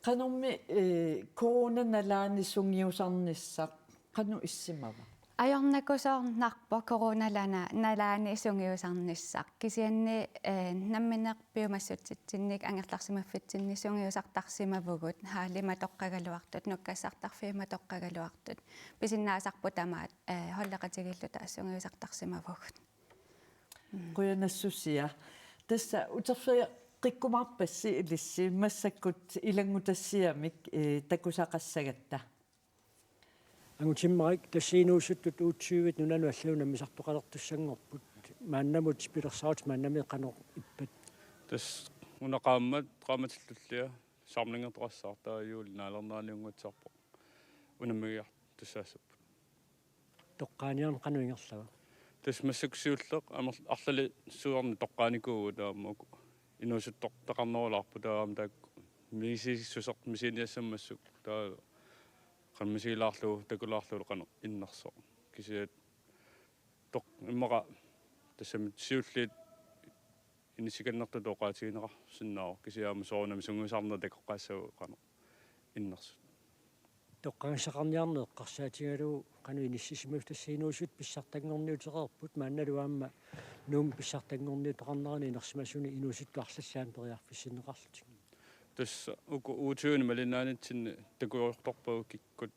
Qanormi, eh, corona nalaani sungiusarnissaq qanoq issimava? Ajornakusoornarpoq corona lana-, nalaani sungiusarnissaq. Kisianni, eh, nammineq piumassutsitsinnik angerlarsimaffitsinni sungiusartarsimavugut, halli matoqqagaluartut, nukkassartarfiit matoqqagaluartut. Pisinnaasarput tamaat, eh, holdeqatigiilluta sungiusartarsimavugut. Mm. Qujanassusia. Tassa uterfigeqqikkumaarpassi ilissi massakkut ilanngutassiamik, eh, takusaqassagatta. Angutimmarik, tassa inuusuttut U tyve-t nunanut allanut unammisartoqalertussanngorput. Maannamut pilersaarutit maannamut qanoq ippat? Tassa una qaammat, qaammatit tullia samlingertoqassaaq, taava juulip naalernerani unngutsisarpoq unammigiartussaassapput. Toqqaaniarneq qanoq ingerlava? Tassa massakkut siulleq amer-, arlalisuarni toqqaanikuuvugut, aamma uku inuusuttortaqarnerulaarput, taava aamma taakku misigissuseq misiliiniassammassuk, taava qanoq misigilaarlugu, takulaarlugu qanoq innersoq. Kisianni toq-, immaqa tassami siulliit inissikannertutut oqaatigineqarsinnaavoq, kisianni aamma soorunami sungiusarneq takoqqaassavarput qanoq innersut. Toqqagassaqarniarneq eqqarsaatigalugu qanoq inissisimasoq, tassa inuusuttut pissartanngorniutereerput, maannalu aamma Nuummi pissartanngorniuteqarnerani inersimasuni inuusuttut arlallit aamma periarfissinneqarlutik. Tassa uku U tyve-ni malinnaanitsinni takujuartorpagut kikkut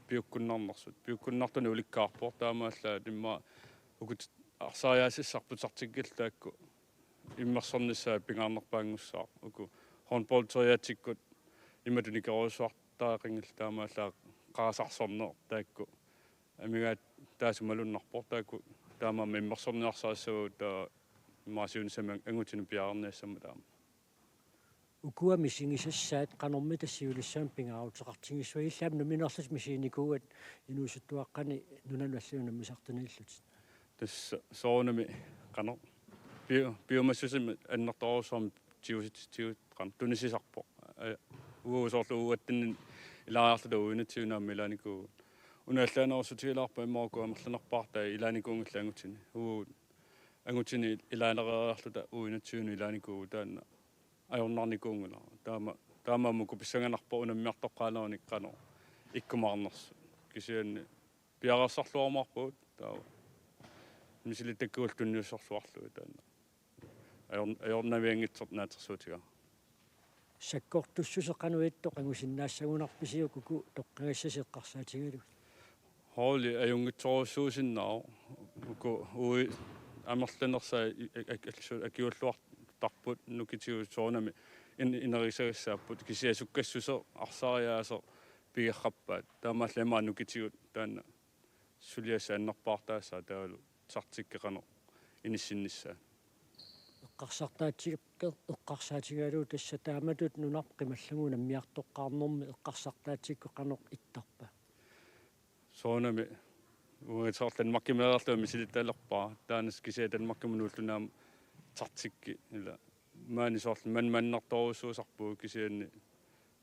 piukkunnarnersut. Piukkunnartunik ulikkaarpoq, taamaallaat immaqa uku arsariaassissarput, sartikkillu taakku immersornissaat pingaarnerpaanngussaaq. Uku håndboldereeratsikkut imatut nikerujussuartariaqanngillat, taamaallaat qarasarsorneq taakku amigaataasut malunnarpoq, taakku taamaammat immersorniarsarissavagut, taava immaqa siunissami angutini piareerniassammat aamma. Ukua misigisassaat qanormita siulissamut pingaaruteqartigissavat, illit aamma nammineerlutit misiginikuuat inuusuttuaqqani nunanut allanut unammisartaniillutit? Tassa soorunami qanoq piu-, piumassuseq annertoorujussuarmik tigusit-, tigu-, qanoq tunisigisarpoq. Aa, uagut soorlu U attenini ilaariarluta U enogtyve-ni aamma ilaanikuuvugut. Una allaanerussutigilaarpat immaqa uku amerlanerpaartaat ilaanikuunngillat angutini. Uagut angutini ilaanereeriarluta U enogtyve-ni ilaanikuuvugut, taanna Ajornarnikuunngilaq. Taama, taamaammat uku pissanganarpoq unammiartoqqaanerunik qanoq ikkumaarnersut. Kisianni piareersarluarumaarpugut taava misilittakkagut tunniussorluarlugit taanna. Ajor-, ajornavianngitsoq naatsorsuutigaara. Sakkortussuseq qanoq ittoq angusinnaassagunarpisiuk uku toqqagassasi eqqarsaatigalugit? Holdit ajunngitsorujussuusinnaavoq. Uku uagut amerlanersaat i-, ak-, ak-, aksu-, akiulluartarput nukitigut soorunami in-, ineriartortissaapput kisianni sukkassuseq arsariaaseq pigerrappaat. Taamaallaat imaat nukitigut taanna suliassat annerpaartaassaaq taavalu taktikki qanoq inissinnissaa. Eqqarsartaatsikkut eqqarsaatigalugu tassa taamatut nunarput qimallugu unammiartoqqaarnermi eqqarsartaatsikkut qanoq ittarpa? Soorunami uagut soorlu Danmarkimiilerluta misilittalerpara. Taanna kisianni Danmarkimut nuulluni aamma taktikki ila maani soorlu man-, mannertorujussuusarpugut kisianni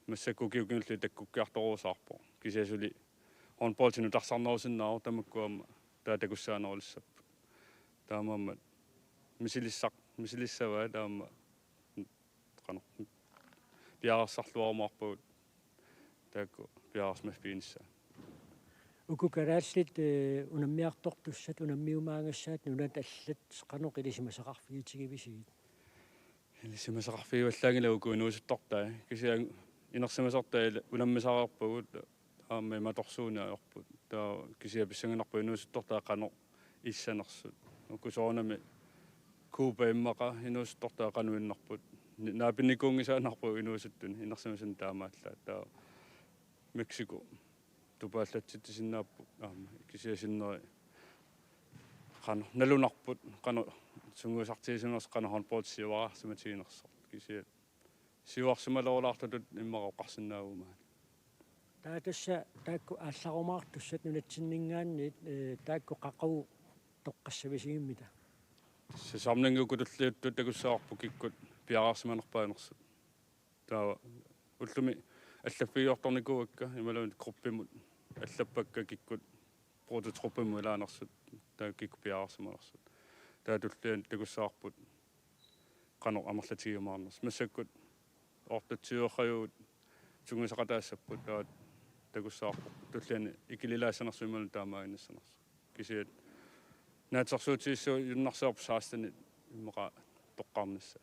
massakkut ukiut kingulliit takkukkiartorusaarpoq. Kisianni suli håndboldi nutarsarnerusinnaavoq tamakku aamma taava takussaanerulissapput. Taamaammat misilissaq, misilissavaat taama qanoq piareersarluarumaarpagut taakku piareersimaffiginiassaat. Uku kalaallit, eh, unammiartortussat, unammiumaagassaat nunat allat qanoq ilisimasaqarfigitigivisigit? Ilisimasaqarfigivallaanngilaq uku inuusuttortai. Kisianni inersimasortai unammisareerpagut aamma imatorsuuneq ajorput. Taava kisianni pissanganarpoq inuusuttortai qanoq issanersut. Uku soorunami Cuba immaqa inuusuttortai qanoq innarput. Ni-, naapinnikuunngisaannarpugut inuusuttuni inersimasuni taamaallaat. Taava Mexico tupaallatsitsisinnaapput aamma kisianni sinneri qanoq nalunarput qanoq sungiusartigisimanersoq qanoq håndboldi siuaraarsimatiginersoq kisianni siuarsimalerulaartutut immaqa oqarsinnaavugut maani. Taava tassa taakku aallarumaartussat nunatsinninngaanniit, eh, taakku qaqugu toqqassavisigimmita? Tassa samlingit uku tulliuttut takussavarput kikkut piareersimanerpaanersut. Taava ullumi allaffigiortornikuuakka imaluunniit gruppimut allappakka kikkut prototypimut ilaanersut taava kikkut piareersimanersut. Taava tulliani takussavarput qanoq amerlatigiumaarnersut. Massakkut otteogtyve-rajut sungiusaqataassapput taava takussavarput tulliani ikililaassanersut imaluunniit taamaaginnassanersut. Kisianni naatsorsuutigissagunnarsivarput seksten immaqa toqqarnissaa.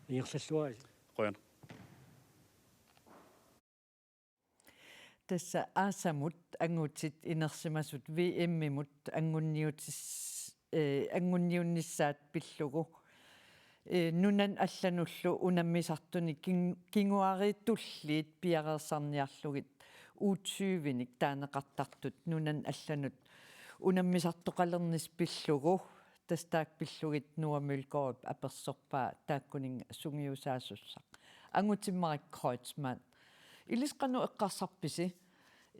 Ingerlalluaritsi. Qujan. Tassa aasamut angutit inersimasut V M-imut angunniutis-, eh, angunniunnissaat pillugu, eh, nunani allanullu unammisartuni kin-, kinguaariit tulliit piareersarniarlugit U tyve-nik taaneqartartut nunani allanut unammisartoqalernissaq pillugu, tassa taakku pillugit Noah Mølgaard apersorpaa taakkuninnga sungiusaasussaq. Angutit Marit Kreutzmann. Ilissi qanoq eqqarsarpisi?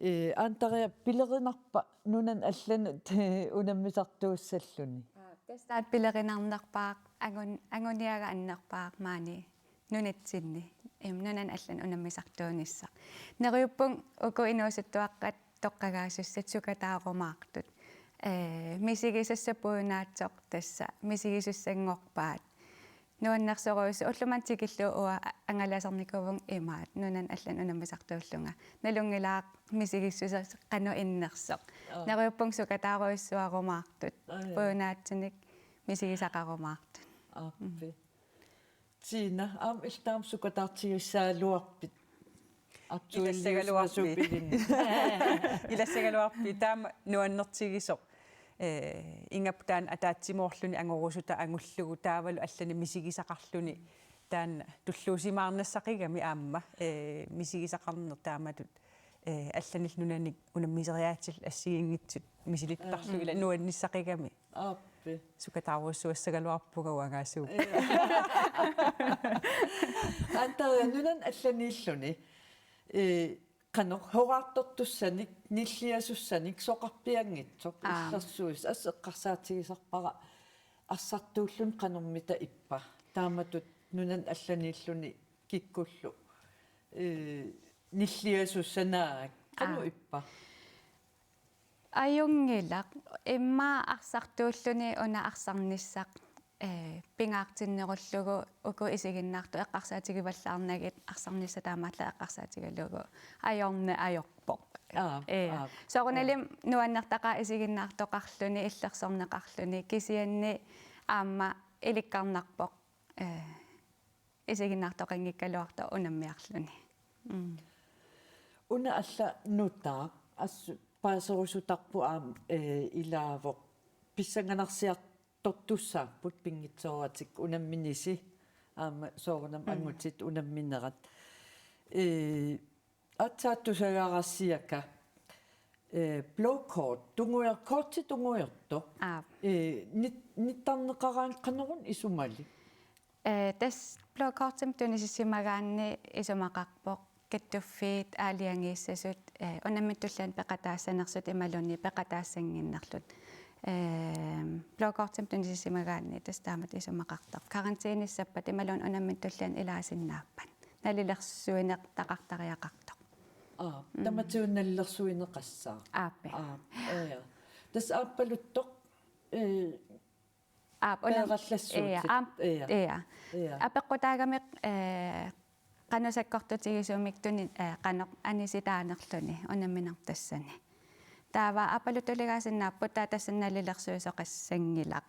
Eh, Andrea, pilerinarpa nunani allanut unammisartuussalluni? Aa, tassa taanna pilerinarnerpaaq, angun-, anguniagaq annerpaaq maani nunatsinni. Em, nunani allanut unammisartuunissaq. Neriuppunga uku inuusuttuaqqat toqqagaasussat sukataarumaartut. Eh, misigisassat pujunaatsoq tassa, misigisussanngorpaat. Nuannersorujussuuvoq ullumimut tikillugu uanga angalasarnikuuvunga imaattoq, nunani allanut unammisartuullunga. Nalunngilara misigissuseq qanoq innersoq. Aa. Neriuppunga sukataarujussuarumaartut. Aa, ja. Pujunaatsunik misigisaqarumaartut. Aappi. Mm. Tina, aamma illit taama sukataartigissagaluarpit? Ilassagaluarpit. Aktualiusuasupilinni. Ilassagaluarpit, taama nuannertigisoq. Eh, ingammik taanna ataatsimoorluni angorusutaq angullugu taavalu allanik misigisaqarluni taanna tulluusimaarnassaqigami aamma, eh, misigisaqarneq taamatut, eh, allanillu nunani unammiseriaatsillu assigiinngitsut misilittarlugit. Aa. Ila nuannissaqigami. Aappi. Sukataarujussuassagaluarpunga uangaasuuvoq. Ja. Andrea, nunani allaniilluni, eh, qanoq horaartortussanik, nilliasussanik soqarpianngitsoq. Aap. Illersuis-, assut eqqarsaatigisarpara arsartuulluni qanormita ippa? Taamatut nunani allaniilluni kikkullu, eh, nilliasussanaak qanoq, aa, ippa? Ajunngilaq, immaqa arsartuulluni una arsarnissaq ee, pingaartinnerullugu uku isiginnaartut eqqarsaatigivallaarnagit arsarnissaq taamaallaat eqqarsaatigalugu ajorneq ajorpoq. Aap, ee, aap, soorunalimi nuannertaqaaq isiginnaartoqarluni, illersorneqarluni, kisianni aamma ilikkarnarpoq, ee, isiginnaartoqanngikkaluartoq unammiarluni. Mm. Una alla nutaaq assut paaserusutarput aamma, ee, ilaavoq pissanganarsiartortussaapput pinngitsooratik unamminisi aamma soorunami, mm, angutit unamminerat. Ee, aatsaat tusagaara Siaka, ee, blå kort, tungujor-, korti tungujortoq. Aap. Ee, nit-, nittarneqaraangat qanoruna isumalik? Ee, tassa blå kortimik tunisimagaanni isumaqarpoq kattuffiit aalajangiissasut, ee, unammineq tulliani peqataassanersut imaluunniit peqataassannginnerlutik. Ee, blå kortimik tunisimagaanni tassa taamatut isumaqartarpoq. Karantænisassappat imaluunniit unammineq tulliani ilaasinnaappat. Nalilersuinertaqartariaqartoq. Aap, mm, tamatigut nalilersuineqassaaq. Aap. Aap, ja. Tassa aappaluttoq, ee, Aap, una-, peerallassuutit. Ia, aamma, ia. Ia. Ia. Apeqqutaagami, ee, qanoq sakkortutigisumik tuni-, ee, qanoq anisitaanerluni unamminermi tassani. Taava aappaluttuligaasinnaavoq, taava tassani nalilersuisoqassanngilaq.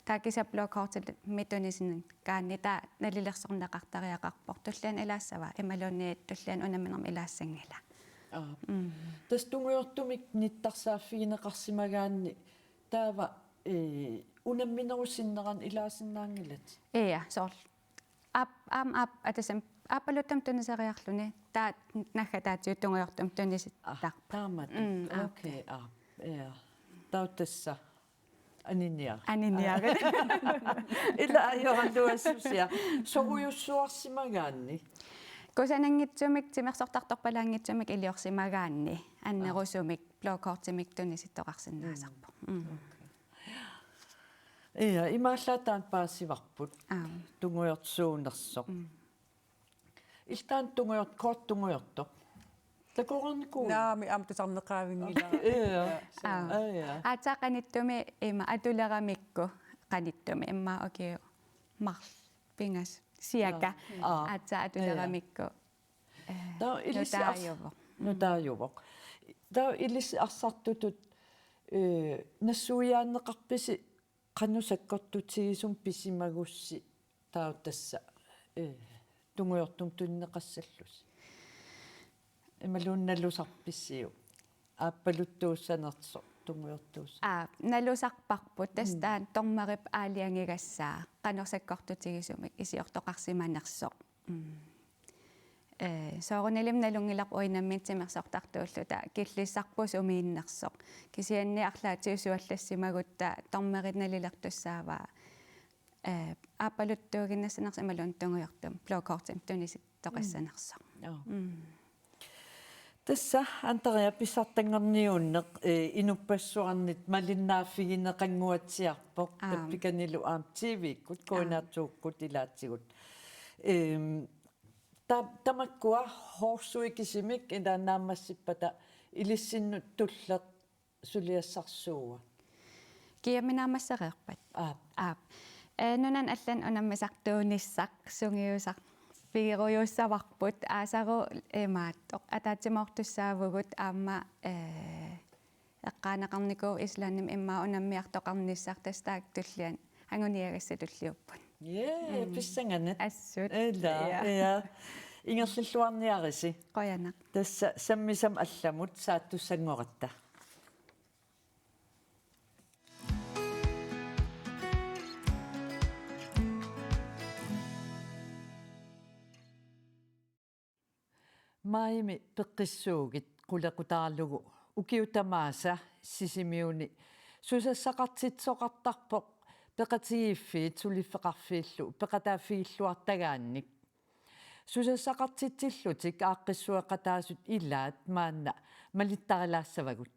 Taava kisianni blå kortimik tunisimagaanni taava nalilersorneqartariaqarpoq. Tulliani ilaassava, imaluunniit tulliani unamminermi ilaassanngila. Aap. Mm. Tassa tungujortumik nittarsaaffigineqarsimagaanni taava, ee, unamminerup sinnerani ilaasinnaanngilatit? Ia, soorlu. Aap, aamma, aap, atasim, aappaluttumik tuniseriarluni, taava naggataatigut tungujortumik tunisittarput. Aa, taamatut. Mm, aap. Okay, aap, ia. Taava tassa. Aniniar-. Aniniarit. Ila ajoraluassusia. Sorujussuarsimagaanni. Kusananngitsumik, timersortartorpalaanngitsumik iliorsimagaanni. Annerusumik, blå kortimik tunisittoqarsinnaasarpoq. Mm. Mm. Okay. Ia, imaallaat taanna paasivarput. Aap. Tungujorsuunersoq. Mm. Iltaan tungujort-, kort tungujortoq. Takoreernikuuiuk? Naamik, aamma tusarneqaavinngilaq. Ia. Aap. Ia. Aatsaat qanittumi ima atuleramikku qanittumi immaqa ukiut marluk pingasut cirka. Aap. Aatsaat atuleramikku. Ee, taava ilissi ars-, nutaajuvoq. Mm. Nutaajuvoq. Taava ilissi arsartutut, ee, nassuiaanneqarpisi qanoq sakkortutigisumik pisimagussi taava tassa, ee, tungujortumik tunineqassallusi. Imaluunniit nalusarpisiuk? Aappaluttuussanersoq tungujortuussat. Aap, nalusarparput tassa, mm, taanna dommerip aalajangigassaa qanoq sakkortutigisumik iliortoqarsimanersoq. Mm. Ee, soorunalimi nalunngilarput uagut nammineq timersortartuulluta killissarput sumiinnersoq. Kisianni arlaatigut suallassimagutta dommerit nalilertussaavaa, ee, aappaluttuuginnassanersoq imaluunniit tungujortumik blå kortimik tunisittoqassanersoq. Mm. Joo. Mm. Tassa Andrea pissartanngorniunneq, ee, inuppassuarnit malinnaaffigineqannguatsiarpoq. Aap. Tappikanilu aamma T V-kkut, aap, K N R to-kkut ilaatigut. Ehm, ta-, tamakkua horsuit kisimik ila naammassippata ilissinnut tulleq suliassarsuua? Kiamminaammassereerpat? Aap. Aap. Ee, nunanut allanut unammisartuunissaq sungiusarfigerujussuussavarput, aasaru imaattoq ataatsimoortussaavugut aamma, ee, eqqaaneqarnikuuvoq Islandimi immaqa unammiartoqarnissaq, tassa taakku tulliani anguniagassat tulliupput. Jee, mm, pissanganaq. Assut. Ila, ja, ja. Ingerlalluarniarisi. Qujanaq. Tassa sammisami allamut saattussanngoratta. Maajimi peqqissuugit qulequtaralugu ukiut tamaasa Sisimiuni susassaqartitsisoqartarpoq Peqatigiiffiit Suliffeqarfiillu peqataaffigilluartagaannik. Susassaqartitsillutik aaqqissueqataasut ilaat maanna malittaralaassavagut.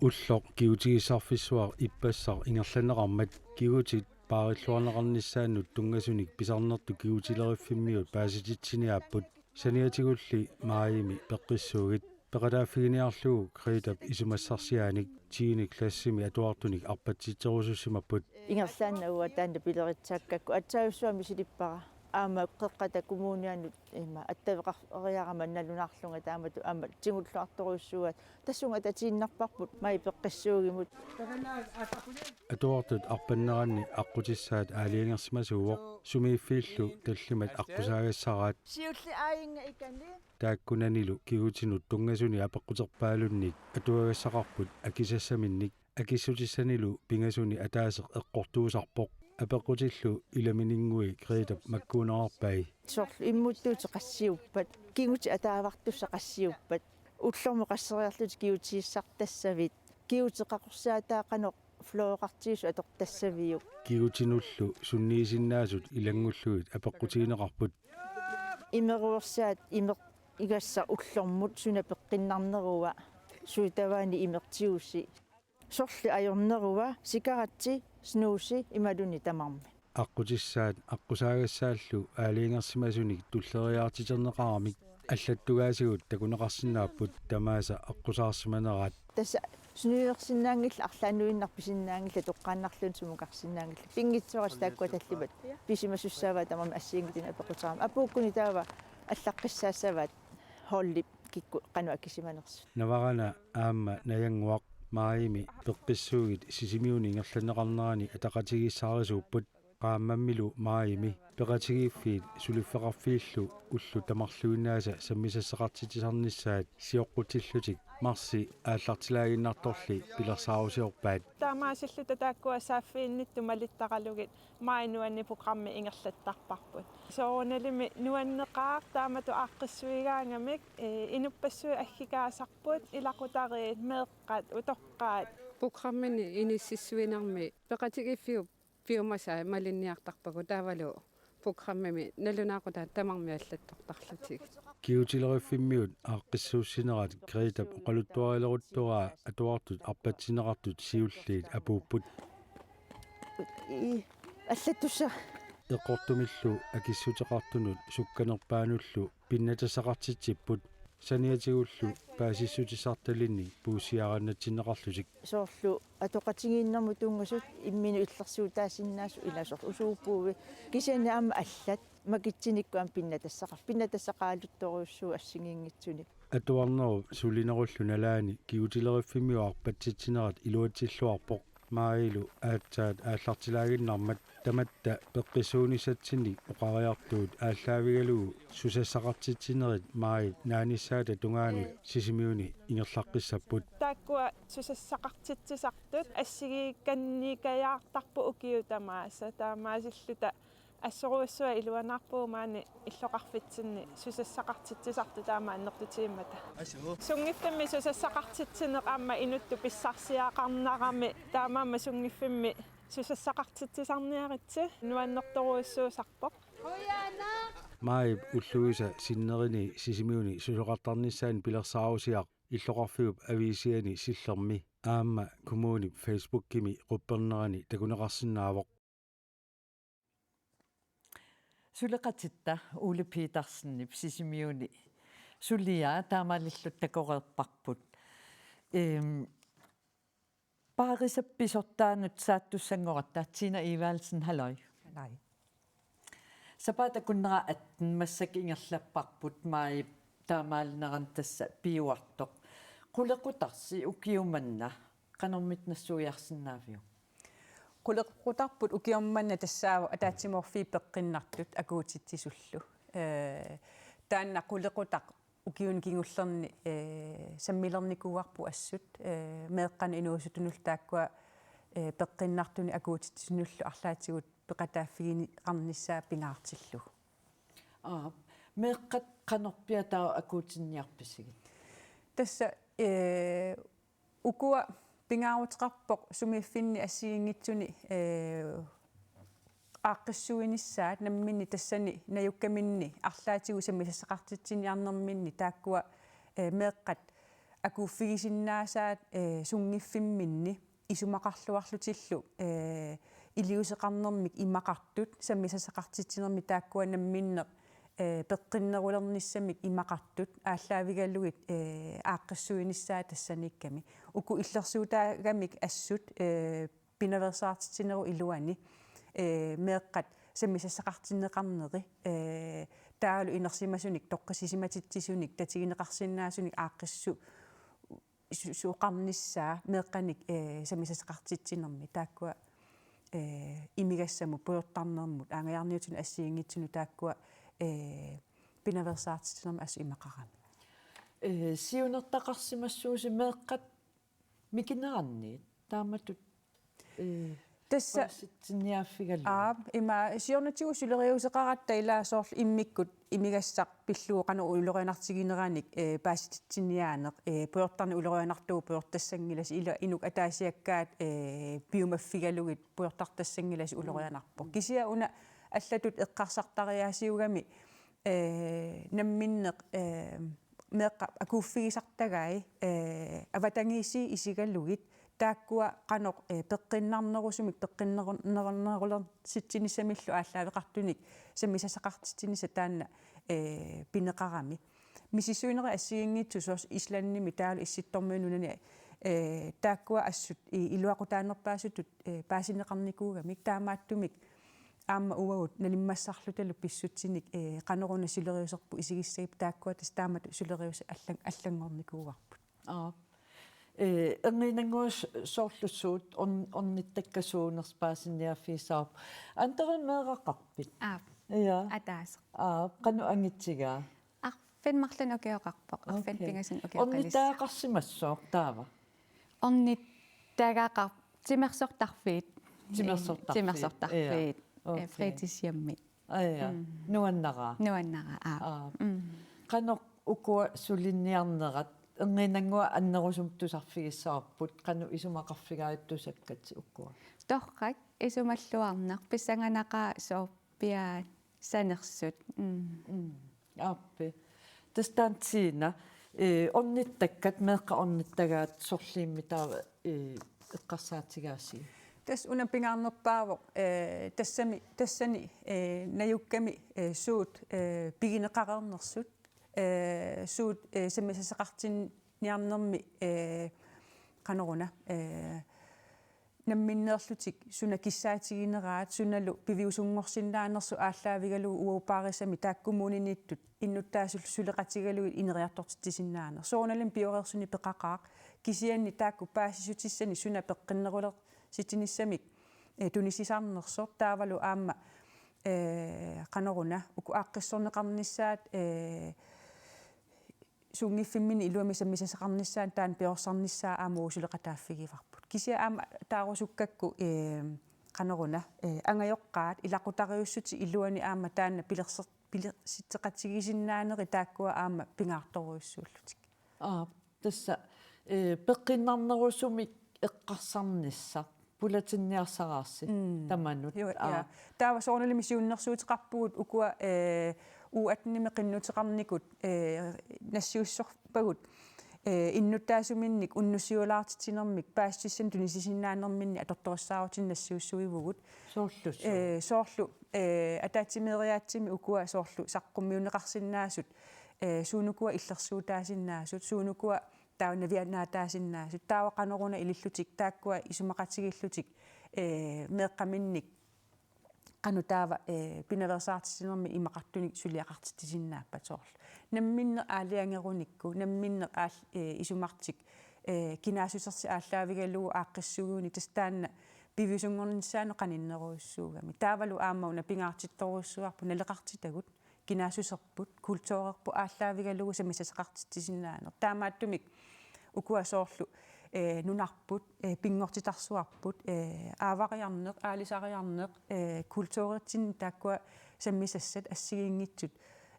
Ulloq kigutigissarfissuaq ippassaq ingerlanneqarmat kigutit paarilluarneqarnissaannut tunngasunik pisarnertut kigutileriffimmiut paasititsiniaapput, saniatigulli maajimi peqqissuugit. Peqataaffiginiarlugu Gretap isumassarsiaanik tiende klassimi atuartunik arpatsitserusussimapput. Ingerlaannaq uanga taanna pileritsaakkakku aatsaarsuarmi silippara. Aamma Qeqqata Kommunianut ima attaveqariarama nalunaarlunga taamatut aamma tigulluartorujussuugaat tassunga atatiinnarparput Maj peqqissuugimut. Atuartut arpanneranni aqqutissaat aalajangersimasuuvoq, sumiiffiillu tallimat aqqusaagassaraat. Siulliit aajinga ikani. Taakkunanilu kigutinut tunngasunik apeqquterpaalunnik atuagassaqarput akisassaminnik, akissutissanilu pingasuni ataaseq eqqortuusarpoq. Apeqqutillu ilamininnguit Gretap makkuunerarpai. Soorlu immuttuutit qassiuppat, kigutit ataavartussat qassiuppat, ullormut qasseriarlutit kigutigisartassavit, kigutit qaqorsaataat qanoq fluoreqartigisut atortassaviuk. Kigutinullu sunniisinnaasut ilanngullugit apeqqutigineqarput. Imeruersaat imeq igassaq ullormut suna peqqinnarnerua, suut tavaani imeq tigusi. Sorleq ajornerua, sikaratsi, snuusi imaluunniit tamarmik. Aqqutissaat aqqusaagassaallu aalajangersimasunik tulleriiaartiterneqaramik allattugaasigut takuneqarsinnaapput tamaasa aqqusaarsimaneraat. Tassa snuiorsinnaanngillat, arlaannuinnaq pisinnaanngillat, toqqaannarluunniit sumukarsinnaanngillat. Pinngitsoorasi taakkua tallimat pisimasussaavaat tamarmik assigiinngitsunik apeqquterama. Apuukkuni taava allaqqissaassavaat holdip kikkut qanoq akisimanersut. Navarana aamma Najannguaq Majimi peqqissuugit Sisimiuni ingerlanneqarnerani ataqatigiissaarisuupput. Qaammammilu Majimi peqatigiiffiit suliffeqarfiillu ullut tamarluinnaasa sammisassaqartitsisarnissaat sioqqutillutik marsip aallartilaaginnartorli pilersaarusiorpaat. Taamaasilluta taakkua saaffiginnittut malittaralugit Maj nuanneq programmi ingerlattarparput. Soorunalimi nuanneqaaq taamatut aaqqissuigaangamik, ee, inuppassuit aggikaasarput, ilaqutariit, meeqqat, utoqqaat. Programmini inississuinermi peqatigiiffiup piumasai malinniartarpagut taavalu programmimi nalunaaqutaat tamarmik allattortarlutigit. Kigutileriffimmiut aaqqissuussinerat Gretap oqaluttuarileruttoraa atuartut arpatsinneqartut siulliit apuupput. Ii, allattussaq. Eqqortumillu akissuteqartunut sukkanerpaanullu pinnatassaqartitsipput, saniatigullu paasissutissartalinnik puussiaarannatsinneqarlutik. Soorlu atoqatigiinnermut tunngasut imminut illersuutaasinnaasut, ila soorlu usuuppuui, kisianni aamma allat makitsinikkut aamma pinnatassaqar-, pinnatassaqaaluttorujussuuvoq assigiinngitsunik. Atuarnerup sulinerullu nalaani kigutileriffimmiut arpatsitsinerat iluatsilluarpoq. Majilu aatsaat aallartilaaginnarmat tamatta peqqissuunissatsinnik oqariartuut aallaavigalugu susassaqartitsinerit Majip naanissaata tungaanut Sisimiuni ingerlaqqissapput. Taakkua susassaqartitsisartut assigiikkanniikkajaartarput ukiut tamaasa, taamaasilluta assorujussuaq iluanaarpugut maani illoqarfitsinni susassaqartitsisartut taama annertutigimmata. Sunngiffimmi susassaqartitsineq aamma inuttut pissarsiaqarnarami, taamaammat sunngiffimmi susassaqartitsisarniaritsi nuannertorujussuusarpoq. Majip ulluisa sinneri Sisimiuni susoqartarnissaanut pilersaarusiaq illoqarfiup aviisiani Sillermi aamma kommunip Facebookimi quppernerani takuneqarsinnaavoq. Suleqatitta Ole Petersenip Sisimiuni suliaa taamaalilluta takoreerparput. Ehm, Paarisap pisortaanut saattussanngoratta, Tina Evaldsen, halløj. Halløj. Sapaatip akunnera atten massakkut ingerlapparput Majip taamaalinerani, tassa piuartoq. Qulequtarsi ukioq manna qanormita nassuiarsinnaaviuk? Qulequtarput ukioq manna tassaavoq ataatsimoorfiit peqqinnartut akuutitsisullu. Ee, taanna qulequtaq ukiuni kingullerni, ee, sammilernikuuarput assut, ee, meeqqanut inuusuttunullu taakkua, ee, peqqinnartunik akuutitsisunullu arlaatigut peqataaffigineqarnissaa pingaartillugu. Aa, meeqqat qanorpiaq taava akuutinniarpisigit? Tassa, ee, ukua pingaaruteqarpoq sumiiffinni assigiinngitsuni, ee, aaqqissuinissaat namminneq tassani najukkaminni arlaatigut sammisassaqartitsiniarnerminni taakkua, ee, meeqqat akuuffigisinnaasaat, ee, sunngiffimminni isumaqarluarlutillu, ee, iliuuseqarnermik imaqartut sammisassaqartitsinermi taakkua namminneq, ee, peqqinnerulernissamik imaqartut aallaavigalugit, ee, aaqqissuinissaat tassaniikkami. Uku illersuutaagamik assut, ee, pinaveersaartitsinerup iluani, ee, meeqqat sammisassaqartinneqarneri, ee, taavalu inersimasunik toqqissisimatitsisunik tatigineqarsinnaasunik aaqqissu-, su-, suoqarnissaa meeqqanik, ee, sammisassaqartitsinermi taakkua, ee, imigassamut pujortarnermut aanngajaarniutinut assigiinngitsunut taakkua, ee, pinaveersaartitsinermi assut imaqarami. Ee, siunertaqarsimassuusi meeqqat mikineranniit taamatut, ee, tassa paasitsiniaaffigalugu. Aap, ima siornatigut suleriuseqaratta ilaa soorlu immikkut imigassaq pillugu qanoq ulorianartigineranik, ee, paasititsiniaaneq, ee, pujortarneq ulorianartuuvoq pujortassanngilasi, ila inuk ataasiakkaat, ee, piumaffigalugit pujortartassanngilasi ulorianarpoq. Kisianni una allatut eqqarsartariaasiugami, ee, namminneq, ee, meeqqat akuuffigisartagai, ee, avatangiisii isigalugit, taakkua qanoq, ee, peqqinnarnerusumik peqqinneru-, neru-, nerulersitsinissamillu aallaaveqartunik sammisassaqartitsinissaq taanna, ee, pineqarami. Misissuinerit assigiinngitsut soorlu Islandimi taavalu Issittormiut nunani, ee, taakkua assut i-, iluaqutaanerpaasutut, ee, paasineqarnikuugamik, taamaattumik aamma uagut nalimmassarlutalu pissutsinik, ee, qanoruna suleriuserput isigissagippat, taakkua tassa taamatut suleriuseq allan-, allanngornikuuarput. Aap. Ee, Erniinnannguaq, soorlu suut orn-, ornittakkat suunersut paasiniaaffigissavarput. Andrea, meeraqarpit? Aap. Ja. Ataaseq. Aap, qanoq angitsigaa? Arfineq-marlunnik ukioqarpoq. Arfineq-pingasunnik ukioqalis-. Okay. Ornittagaqarsimassooq taava? Ornittagaqar-, timersortarfiit. Timersortarfiit. Timersortarfiit. Ja. Ee, okay. Fritidshjemmi. Aa, ja. Mm. Nuannaraa. Nuannaraa, aap. Aap. Mm. Qanoq ukua suliniarnerat, Erniinnannguaq annerusumik tusarfigissavarput, qanoq isumaqarfigaat tusakkat ukua? Torrak isumalluarnaq, pissanganaqaaq soorpiaat sanersut. Mm. Mm. Aappi. Tassa taanna Tina, ee, ornittakkat, meeqqat ornittagaat sorliimmi taava, ee, eqqarsaatigaasi? Tassa una pingaarnerpaavoq, ee, tassami, tassani, ee, najukkami, ee, suut, ee, pigineqareernersut, ee, suut, ee, sammisassaqartinniarnermi, ee, qanoruna, ee, namminneerlutik suna kissaatigineraat, sunalu piviusunngorsinnaanersut aallaavigalugu uagut paarisami taakku kommuniniittut innuttaasullu suleqatigalugit ineriartortitsisinnaaneq. Soorunalimi pioreersunik peqaqaaq, kisianni taakku paasissutissanik suna peqqinnerulersitsinissamik, ee, tunisisarnersoq taavalu aamma, ee, qanoruna uku aaqqissorneqarnissaat, ee, sunngiffimminni iluamik sammisassaqarnissaanut taanna piorsarnissaa aamma uagut suleqataaffigivarput. Kisianni aamma taarusukkakku, ee, qanoruna, ee, angajoqqaat ilaqutariiussutit iluanni aamma taanna pilerser-, pilersitseqatigisinnaanerit taakkua aamma pingaartorujussuullutik. Aap, tassa, ee, peqqinnarnerusumik eqqarsarnissaq pulatinniarsaraarsi. Mm. Tamanut. Joo, ja. Aap. Taava soorunalimi siunnersuuteqarpugut ukua, ee, U attenimi qinnuteqarnikut, ee, nassiussorpagut, ee, innuttaasuminnik unnussiulaartitsinermik paasissutissanik tunisisinnaanerminni atortorissaarutinik nassiussuivugut. Soorlu suu? Ee, soorlu, ee, ataatsimeeriaatsimi ukua soorlu saqqummiunneqarsinnaasut, ee, suunukua illersuutaasinnaasut, suunukua taava naviannaataasinnaasut, taava qanoruna ilillutik, taakkua isumaqatigiillutik, ee, meeqqaminnik qanoq taava, ee, pinaveersaartitsinermi imaqartunik suliaqartitsisinnaappat soorlu. Namminneq aalajangerunikku, namminneq aal-, ee, isumartik, ee, kinaassusertik aallaavigalugu aaqqissuugunik tassa taanna piviusunngornissaanut qaninnerujussuugami. Taavalu aamma una pingaartittorujussuuarput naleqartitagut, kinaassuserput, kulturerput aallaavigalugu sammisassaqartitsisinnaaneq. Taamaattumik ukua soorlu, ee, nunarput, ee, pinngortitarsuarput, ee, aavariarneq, aalisariarneq, ee, kulturitsinni taakkua sammisassat assigiinngitsut,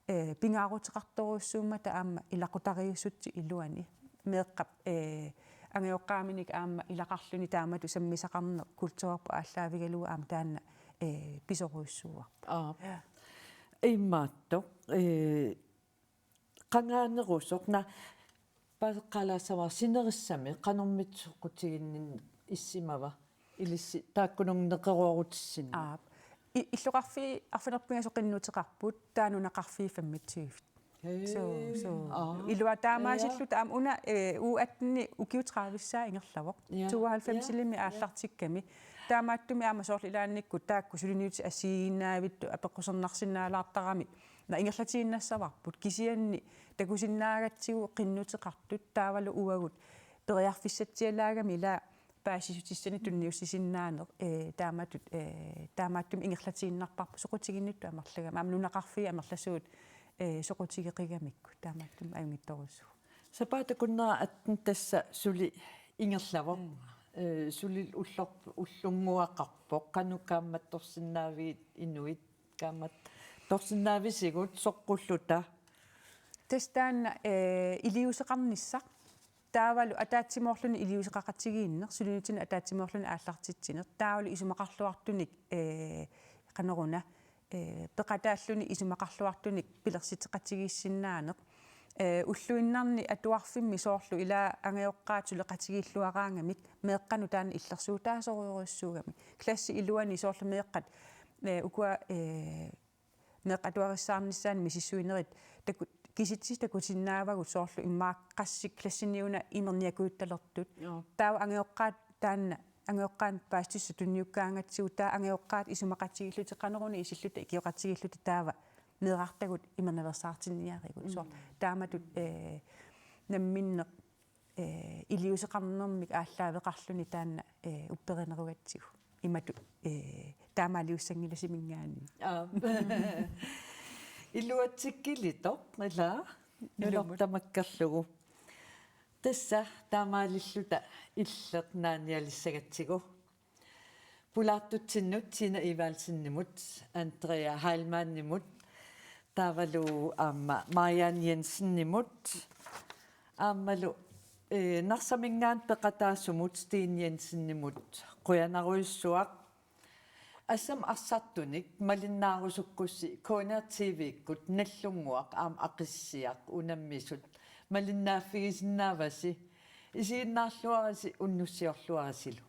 ee, pingaaruteqartorujussuummata aamma ilaqutariiussutsit iluani. Meeqqap, ee, angajoqqaaminik aamma ilaqarluni taamatut sammisaqarneq kulturerput aallaavigalugu aamma taanna, ee, pisorujussuuarpoq. Aap. Ja. Imaattoq, ee, qangaanerusoq, na, paaseqqaalaassavara sinerissami qanormita soqutiginninneq issimava ilissi taakkununnga neqeroorutissinnut? Aap. I-, illoqarfiit arfineq-pingasut qinnuteqarput, taava nunaqarfiit femogtyve. Hee. So, so. Aa. Ilua taamaasilluta. Ja. Aamma una, eh, U atten ukiut tredive-ssaa ingerlavoq. Ja. Tooghalvfems-imi, ja, ja, aallartikkami. Taamaattumik aamma soorlu ilaannikkut taakku suliniutit assigiinnavittut apeqqusernarsinnaalaartarami. Naak ingerlatiinnassavarput. Kisianni takusinnaagatsigu qinnuteqartut taavalu uagut periarfissatsialaagami ila paasissutissanik tunniussisinnaaneq, eh, taamatut, eh, taamaattumik ingerlatiinnarparput soqutiginnittut amerlagami. Aamma nunaqarfiit amerlasuut, eh, soqutigeqigamikku. Taamaattumik ajunngitsorujussuuvoq. Sapaatip akunnera atten tassa suli ingerlavoq. Mm. Eh, suli ullor-, ullunnguaqarpoq. Qanoq kaammattorsinnaavigit inuit, kaammattorsinnaavisigut soqqulluta? Tassa taanna, eh, iliuuseqarnissaq. Taavalu ataatsimoorluni iliuuseqaqatigiinneq, suliniutinik ataatsimoorluni aallartitsineq. Taavalu isumaqarluartunik, eh, qanoruna, eh, peqataalluni isumaqarluartunik pilersitseqatigiissinnaaneq. Eh, ulluinnarni atuarfimmi soorlu ila angajoqqaat suleqatigiilluaraangamik meeqqanut taanna illersuutaasorujussuugami. Klassit iluanni soorlu meeqqat, eh, ukua, eh, meeqqat atuarissaarnissaannik misissuinerit taku-, kisitsisit takusinnaavagut soorlu immaqa qassit klassini una imerniakujuttalertut. Joo. Taava angajoqqaat taanna, angajoqqaanut paasissutissaq tunniukkaangatsigu taava angajoqqaat isumaqatigiillutik qanoruna isilluta ikioqatigiilluta taava meerartagut imernaveersaartinniarigut. Mm. Soorlu taamatut, eh, namminneq, eh, iliuuseqarnermik aallaaveqarluni taanna, eh, upperinerugatsigu. Imatut, eh, taamaaliussanngilasi minngaanniit. Aap. Iluatsikkilitoq, ilaa? Ilumut. Ilortamakkerlugu. Tassa taamaalilluta Illeq naanialissagatsigu. Pulaartutsinnut Tina Evaldsenimut, Andrea Heilmannimut, taavalu aamma Marianne Jensenimut, aammalu, eh, Narsaminngaanniit peqataasumut Steen Jensenimut qujanarujussuaq. Assammik arsartunik malinnaarusukkussi K N R T V-kkut Nallunnguaq aamma Aqissiaq unammisut malinnaaffigisinnaavasi, isiginnaarluarisi unnussiorluarisilu.